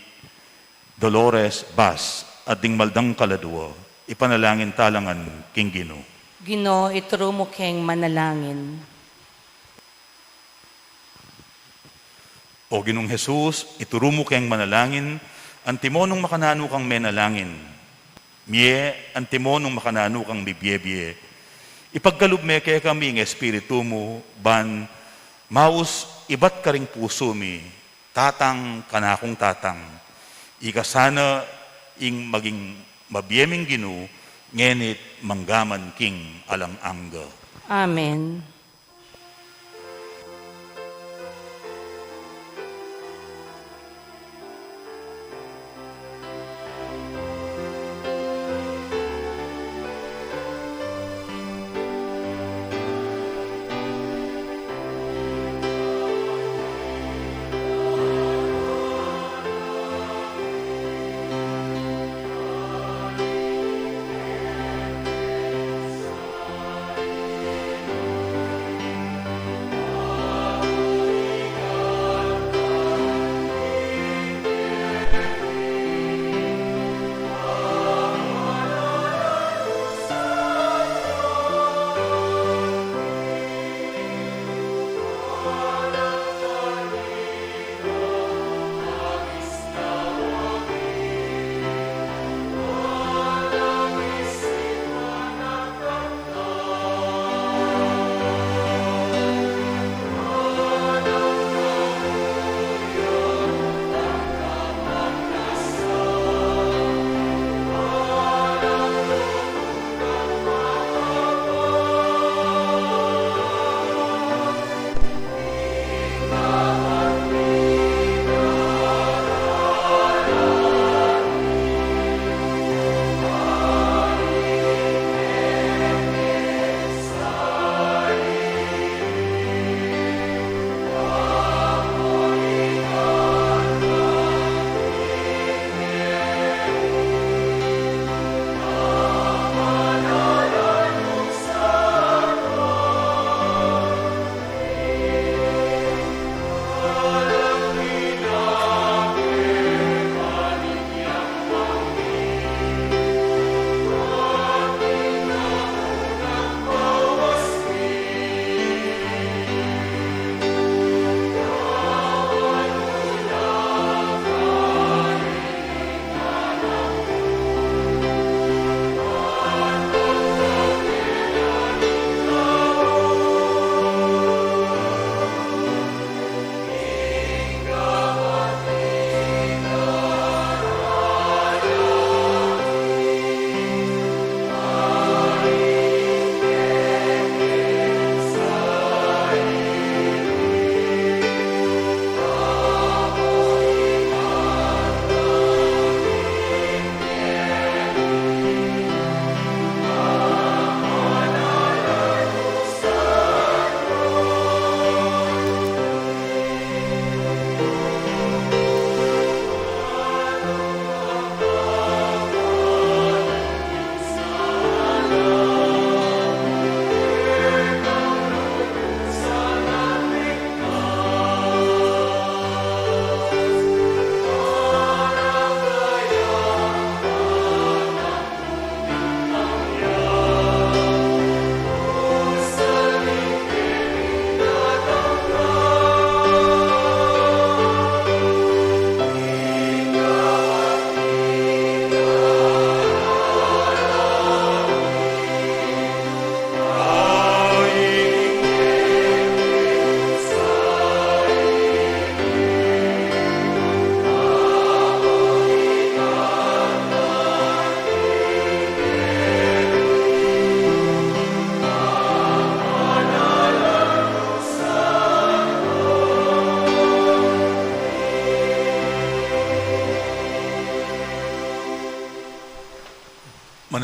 Dolores Bas, at ding mal dang kaladwa. Ipanalangin tala ngan king Ginu. Ginu, ituru mu keng manalangin. O Ginung Jesus, ituru mu keng manalangin, antimo nung makananu kang menalangin. Mie, antimo nung makananu kang mibie-bie. Ipagkalub me kekami ing Espiritu mu, ban maus ibat karing pusu mi, Tatang, kanakung Tatang. Ika sana ing maging mabie ming Ginu, ngeni't manggaman king alang angga. Amen.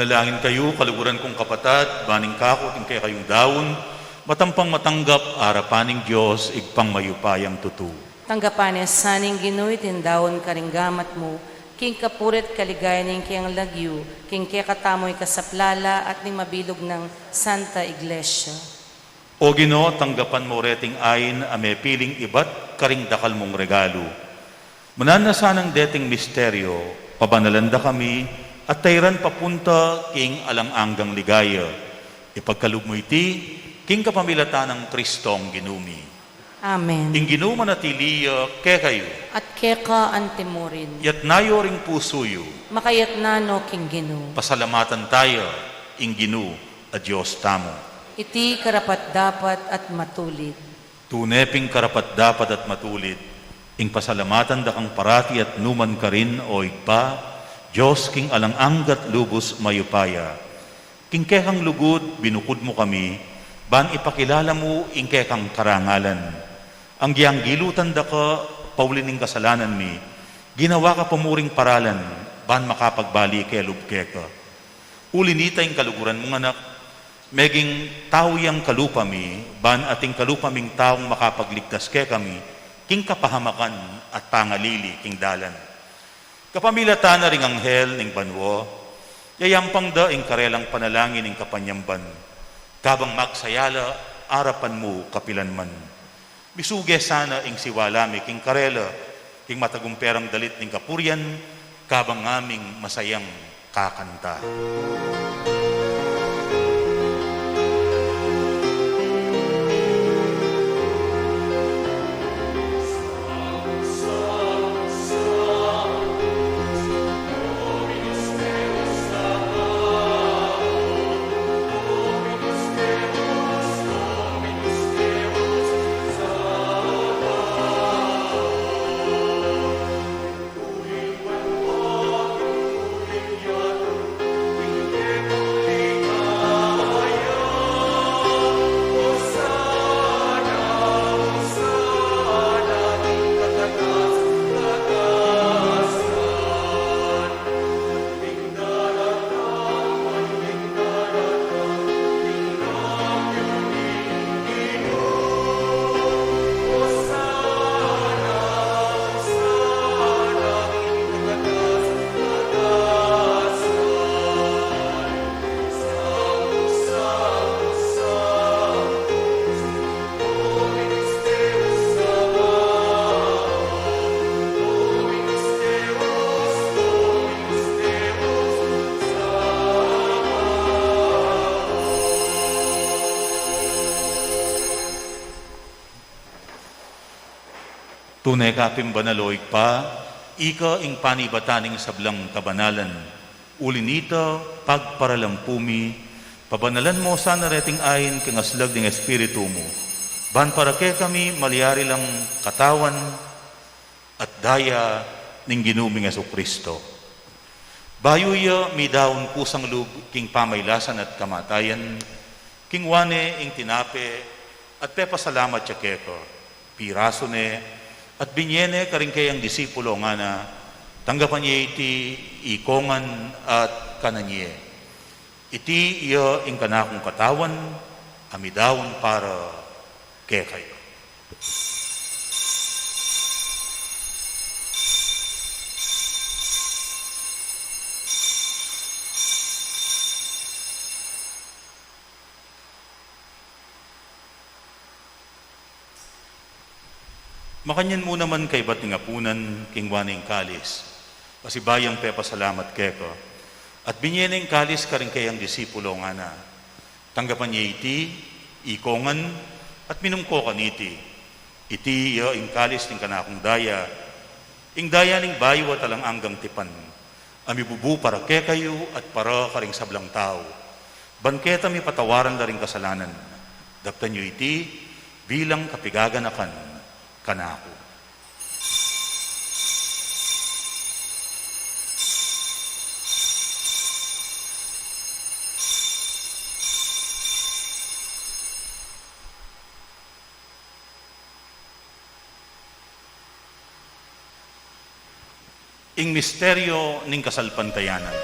Manalangin kayu, kaluguran kung kapatad, ban ing kaku at ing kekayung daun, matampang matanggap arapan ning Dios, Ibpang mayupayang tutu. Tanggapan na sa ning Ginu iting daun karing gamat mu, king kapurian at kaligayan ning keyang lagyu, king kekatamu ikasaplala at ning mabilug nang Santa Iglesia. O Ginu, tanggapan mu reting ain a mepiling ibat karing dakal mung regalu. Mananu na sanang deting misteryu, pabanalan da kami, at tairan papunta king alang anggang ligaya. Ipagkalub mu iti, king kapamilatan nang Kristong Ginu mi. Amen. Ing Ginu manatili ya kekayu. At keka antimurin. Iyatas yu ring pusu yu. Makayatas no king Ginu. Pasalamatan taya ing Ginu a Dios tamu. Iti karapat-dapat at matulid. Tune pin karapat-dapat at matulid, ing pasalamatan da kang parati at nukarin man, O Ibpa, Dios king alang angga at lubus mayupaya. King kekang lugud, binukud mu kami, ban ipakilala mu ing kekang karangalan. Anggyang gilutan da ka, pauli ning kasalanan mi, ginawa ka pa mu ring paralan, ban makapagbalik kelub keka. Uli nita ing kaluguran mung Anak, meging tau yang kalupa mi, ban ating kalupa ming taung makapagligtas kekami, king kapahamakan at pangalili king dalan. Kapamilatan na ring anghel ning banua, yayampang da ing karelang panalangin ning kapanyamban, kabang magsaya la arapan mu kapilan man. Misuge sana ing siwala mi king karela, king matagumpe rang dalit ning kapurian, kabang ngaming masayang kakanta. Tune ka pin banal, o Ibpa, ika ing panibatan ning sablang kabanalan. Uli nita, pagparalampu mi, pabanalan mu sana reting ain king aslag ning Espiritu mu, ban para kekami malyari lang katawan at daya ning Ginu ming Jesucristo. Bayu ya midaun kusang lub king pamailasan at kamatayan, kinua ne ing tinape at pepasalamat ya keka, pirasu ne, at binye ne karing keyang disipulo, ngana, tanggapan ye iti ikong ngan at kanan ye. Iti ya ing kanakung katawan a midaun para kekayu. Makanyan mu naman kaybat ning apunan, kinua ne ing kalis, pasibayu yang pepasalamat keka, at binye ne ing kalis karing keyang disipulo, ngana, tanggapan ye iti ikong ngan, at minum ko kaniti. Iti ya ing kalis ning kanakung daya, ing daya ning bayu at alang anggang tipan, a mibubu para kekayu at para karing sablang tau, ban keta mipatawaran la ring kasalanan. Daptan yu iti bilang kapaganakan kanaku. Ing misteryu ning kasalpantayanan.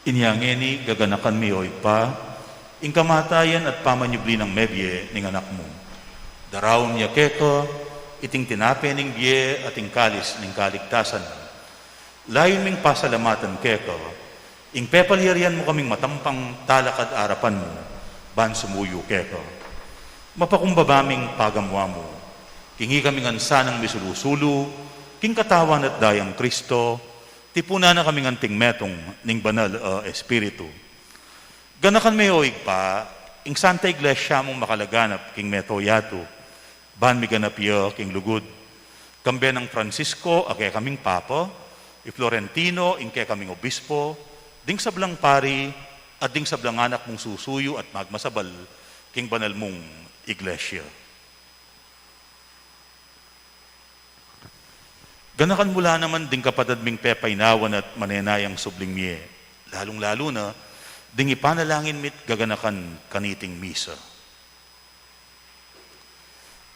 Inya ngeni gaganakan mi, O Ibpa, ing kamatayan at pamanyubli nang mebie ning Anak mu. Daraun mi keka iting tinape ning bie at ing kalis ning kaligtasan. Layun ming pasalamatan keka ing pepalyarian mu kaming matampang talakad arapan mu ban sumuyu keka. Mapakumbaba ming pagamuan mu king ikami ngan sanang misulu-sulu king Katawan at Dayang Kristo, tipunan na kaming anting metung ning Banal a Espiritu. Ganakan me, O Ibpa, ing Santa Iglesia mung makalaganap king mabilug a yatu, ban miganap ya king lugud. Kambe nang Francisco a kekaming Papa, i Florentino ing kekaming Obispo, ding sablang pari, at ding sablang anak mung susuyu at magmasabal king banal mung Iglesia. Ganakan mu la naman ding kapatad ming pepainawan at manenayang subling mie, lalung-lalu na ding ipanalangin mi't gaganakan kaniting misa.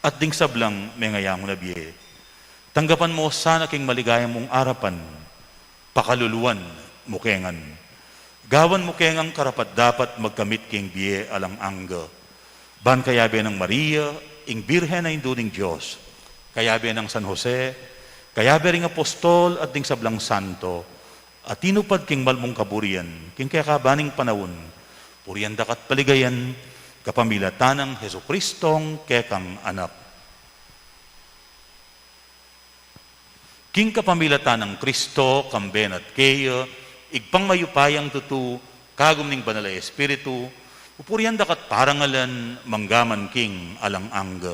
At ding sablang mengayangu na bie, tanggapan mu sana king maligaya mung arapan, pakaluluan mu ke ngan. Gawan mu ke ngang karapat-dapat magkamit king bie alang angga. Ban kayabe nang Maria, ing Birhen a Indu ning Dios, kayabe nang San Jose, kayabe ring apostol at ding sablang santo, a tinupad king mal mung kaburian king kekaban ning panaun, purian daka't paligayan kapamilatan nang Jesucristong kekang Anak. King kapamilatan nang Kristo, kambe na't keya, Ibpang mayupayang tutu, kagum ning Banal a Espiritu, pupurian daka't parangalan manggaman king alang angga.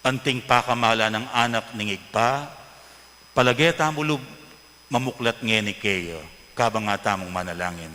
Anting pakamalan nang Anak ning Ibpa, palage tamu lub mamuklat ngeni keya, kabang atamung manalangin.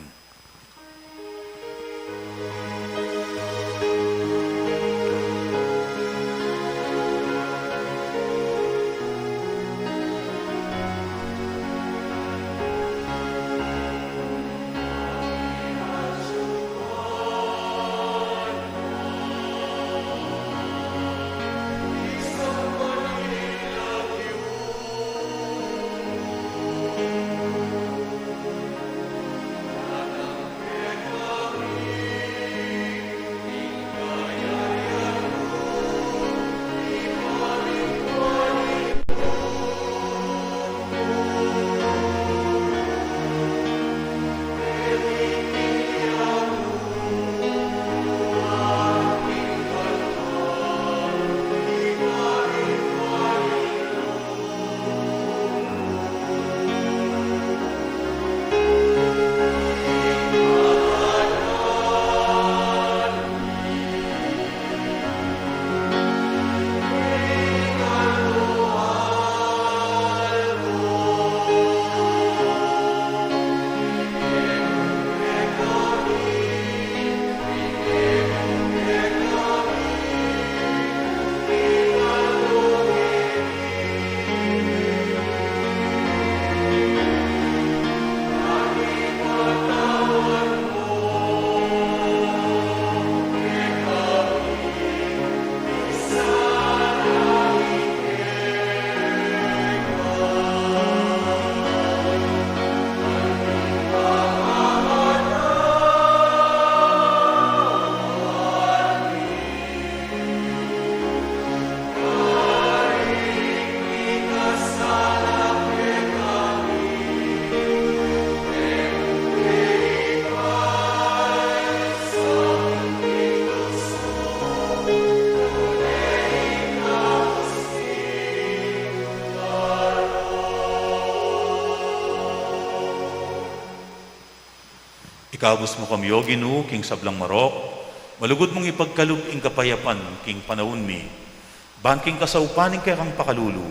Ikabus mu kami, O Ginu, king sablang marok, malugud mung ipagkalub ing kapayapan king panaun mi. Ban king kasaupan ning kekang pakalulu,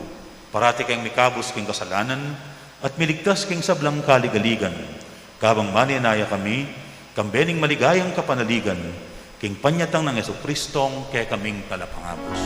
parati keng mikabus king kasalanan, At miligtas king sablang kaligaligan, kabang manenaya kami, kambe ning maligayang kapanaligan, king panyatang nang Jesucristong kekaming Talapangabus.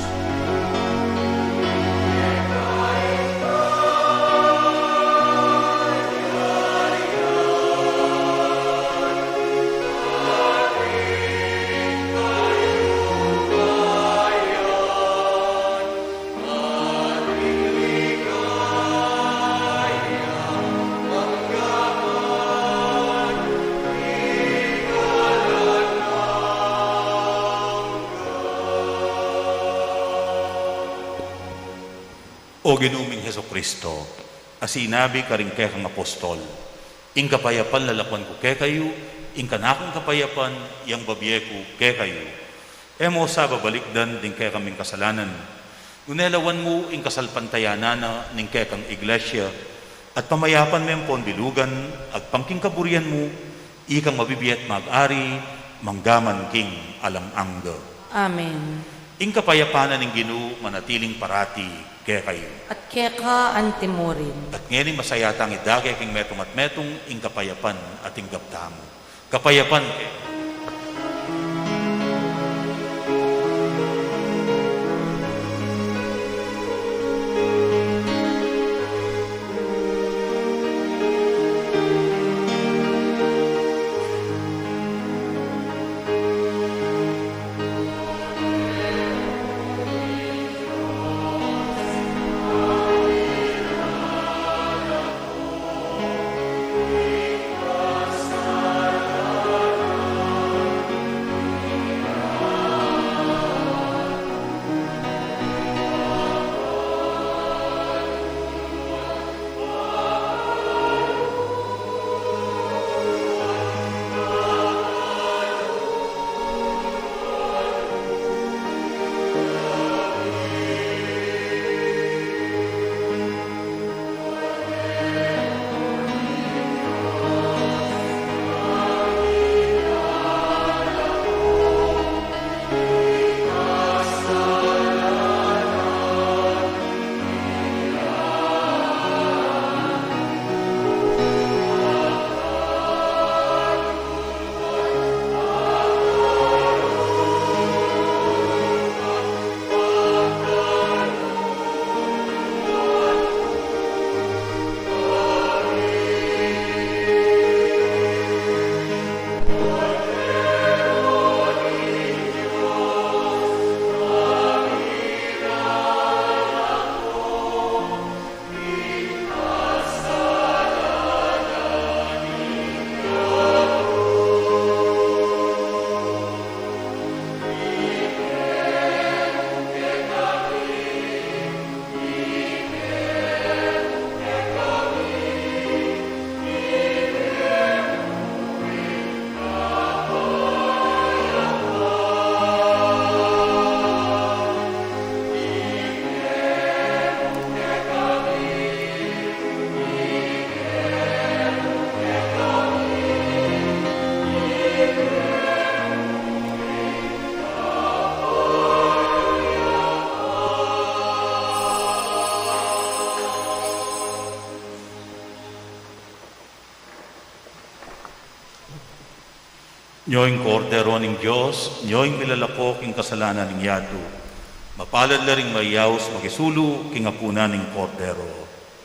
O Ginu ming Jesucristo, a sinabi karing kekang apostol, "Ing kapayapan lalakuan ku kekayu, ing kanakung kapayapan yang babie ku kekayu." E mu sa babalikdan ding kekaming kasalanan, nune lawan mu ing kasalpantayanan na ning kekang Iglesia, at pamayapan me ampon bilugan, agpang king kaburian mu, ikang mabibie at mag-ari, mangga man king alang angga. Amen. Ing kapayapan na ning Ginu manatiling parati kekayu. At keka antimurin. At ngeni masaya tang idake king metung at metung ing kapayapan a tinggap tamu. Kapayapan kekayu. Nyo ing Kordero ning Dios, nyo ing milalako king kasalanan ning yatu. Mapalad la ring mayaus makisulu king apunan ning Kordero.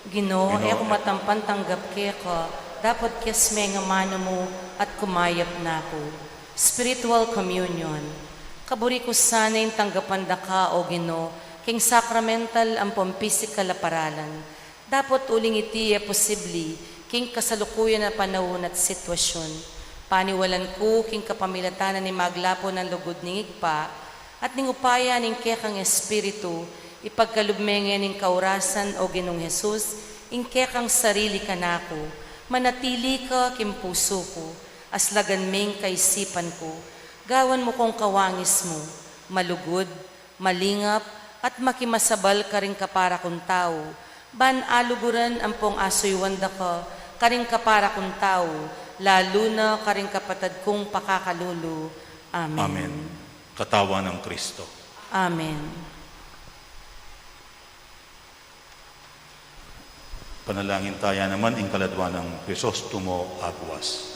Ginu, Ginu, e ku matampan tanggap keka, dapot kias me ing amanu mu at kumayap na ku. Spiritual Communion. Kaburi ku sana ing tanggapan da ka, o Ginu, king sacramental ampon pisikal a paralan. Dapot uling iti e posibli king kasalukuyan a panaun at sitwasyun. Paniwalan ku king kapamilatan na ning maglapun a lugud ning Ibpa at ning upaya ning kekang Espiritu, ipagkalub me ngening kaurasan, o Ginung Jesus, ing kekang sarili kanaku, manatili ka king pusu ku, aslagan me ing kaisipan ku, gawan mu kung kawangis mu, malugud, malingap, at makimasabal karing kapara kung tau, ban aluguran ampong asuyuan da ka karing kapara kung tau, lalu na karing kapatad kung pakakalulu. Amen. Amen. Katawan nang Kristo. Amen. Panalangin taya naman ing kaladwa nang Crisostomo Aguas.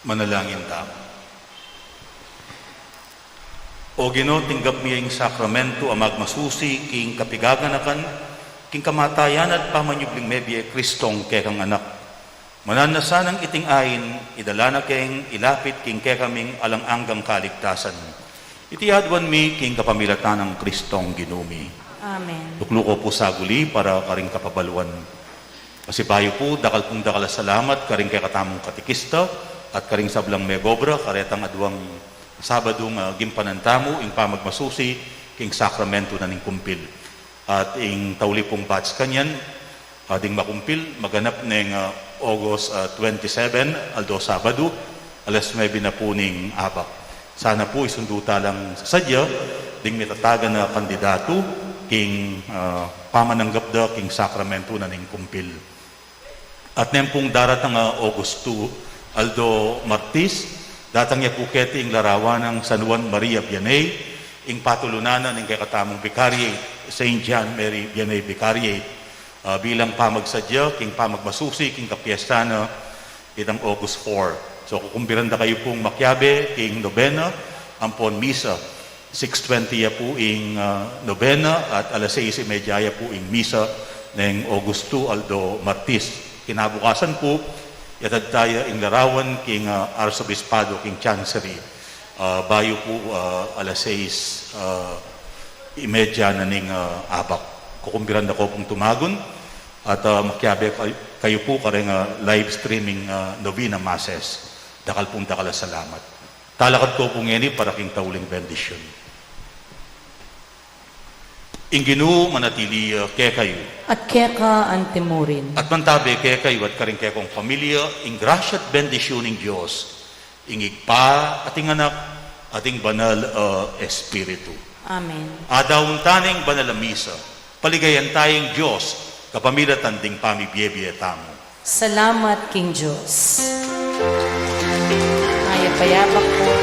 Manalangin tamu. O Ginu, tinggap mi ing sakramento a magmasusi king kapigaganakan king kamatayan at pamanyubling mebie Kristong kekang Anak. Mananu na sanang iting ain, idala na keng ilapit king kekaming alang anggang kaligtasan. Iti aduan mi king kapamilatan nang Kristong Ginu mi. Amen. Tuklu ko pu saguli para karing kapabaluan. Pasibayu pu, dakal pung dakal a salamat karing kekatamung katekista at karing sablang megobra karetang aduang Sabadung, ah, gimpanan tamu ing pamagmasusi king sakramento na ning kumpil. At ing tauli pung batch kanyan, ah, ding makumpil, maganap neng, ah, August, ah, twenty-seven, aldo Sabadu, alas nuebe na pu ning abak. Sana pu isundu ta lang sadya ding mitatagan a kandidatu king, ah, pamananggap da king sakramento na ning kumpil. At neng pung daratang a August two, aldo Martis, datang ya pu keti ing larawan nang San Juan Maria Vianney, ing patulunan na ning kekatamung Vicariate, Saint John Mary Vianney Vicariate, ah, bilang pamagsadya king pamagmasusi king kapiestan na itang August four. So, kukumbiran da kayu pung makiabe king nobena ampon misa. Six twenty ya pu ing, ah, nobena at alas sais y media ya pu ing misa neng August two, aldo Martis. Kinabukasan pu, yatad taya ing larawan king, ah, Arsobispado king Chancery. Ah, bayu pu, ah, alas sais, ah, y media na ning, ah, abak. Kukumbiran da ko pung tumagun at, ah, makiabe kay-, kayu pu kareng, ah, live streaming, ah, novena masses. Dakal pung dakal a salamat. Talakad ko pu ngeni para king tauling bendisyun. Ing Ginu manatili ya kekayu. At keka antimurin. At mantabe kekayu at karing kekong pamilya, ing grasya at bendisyun ning Dios, ing Ibpa, at ing Anak, at ing Banal a Espiritu. Amen. Adawun ta ne ing banal a misa, paligayan taya ing Dios, kapamilatan ding pamibiebie tamu. Salamat king Dios. Mayap a yabak pu.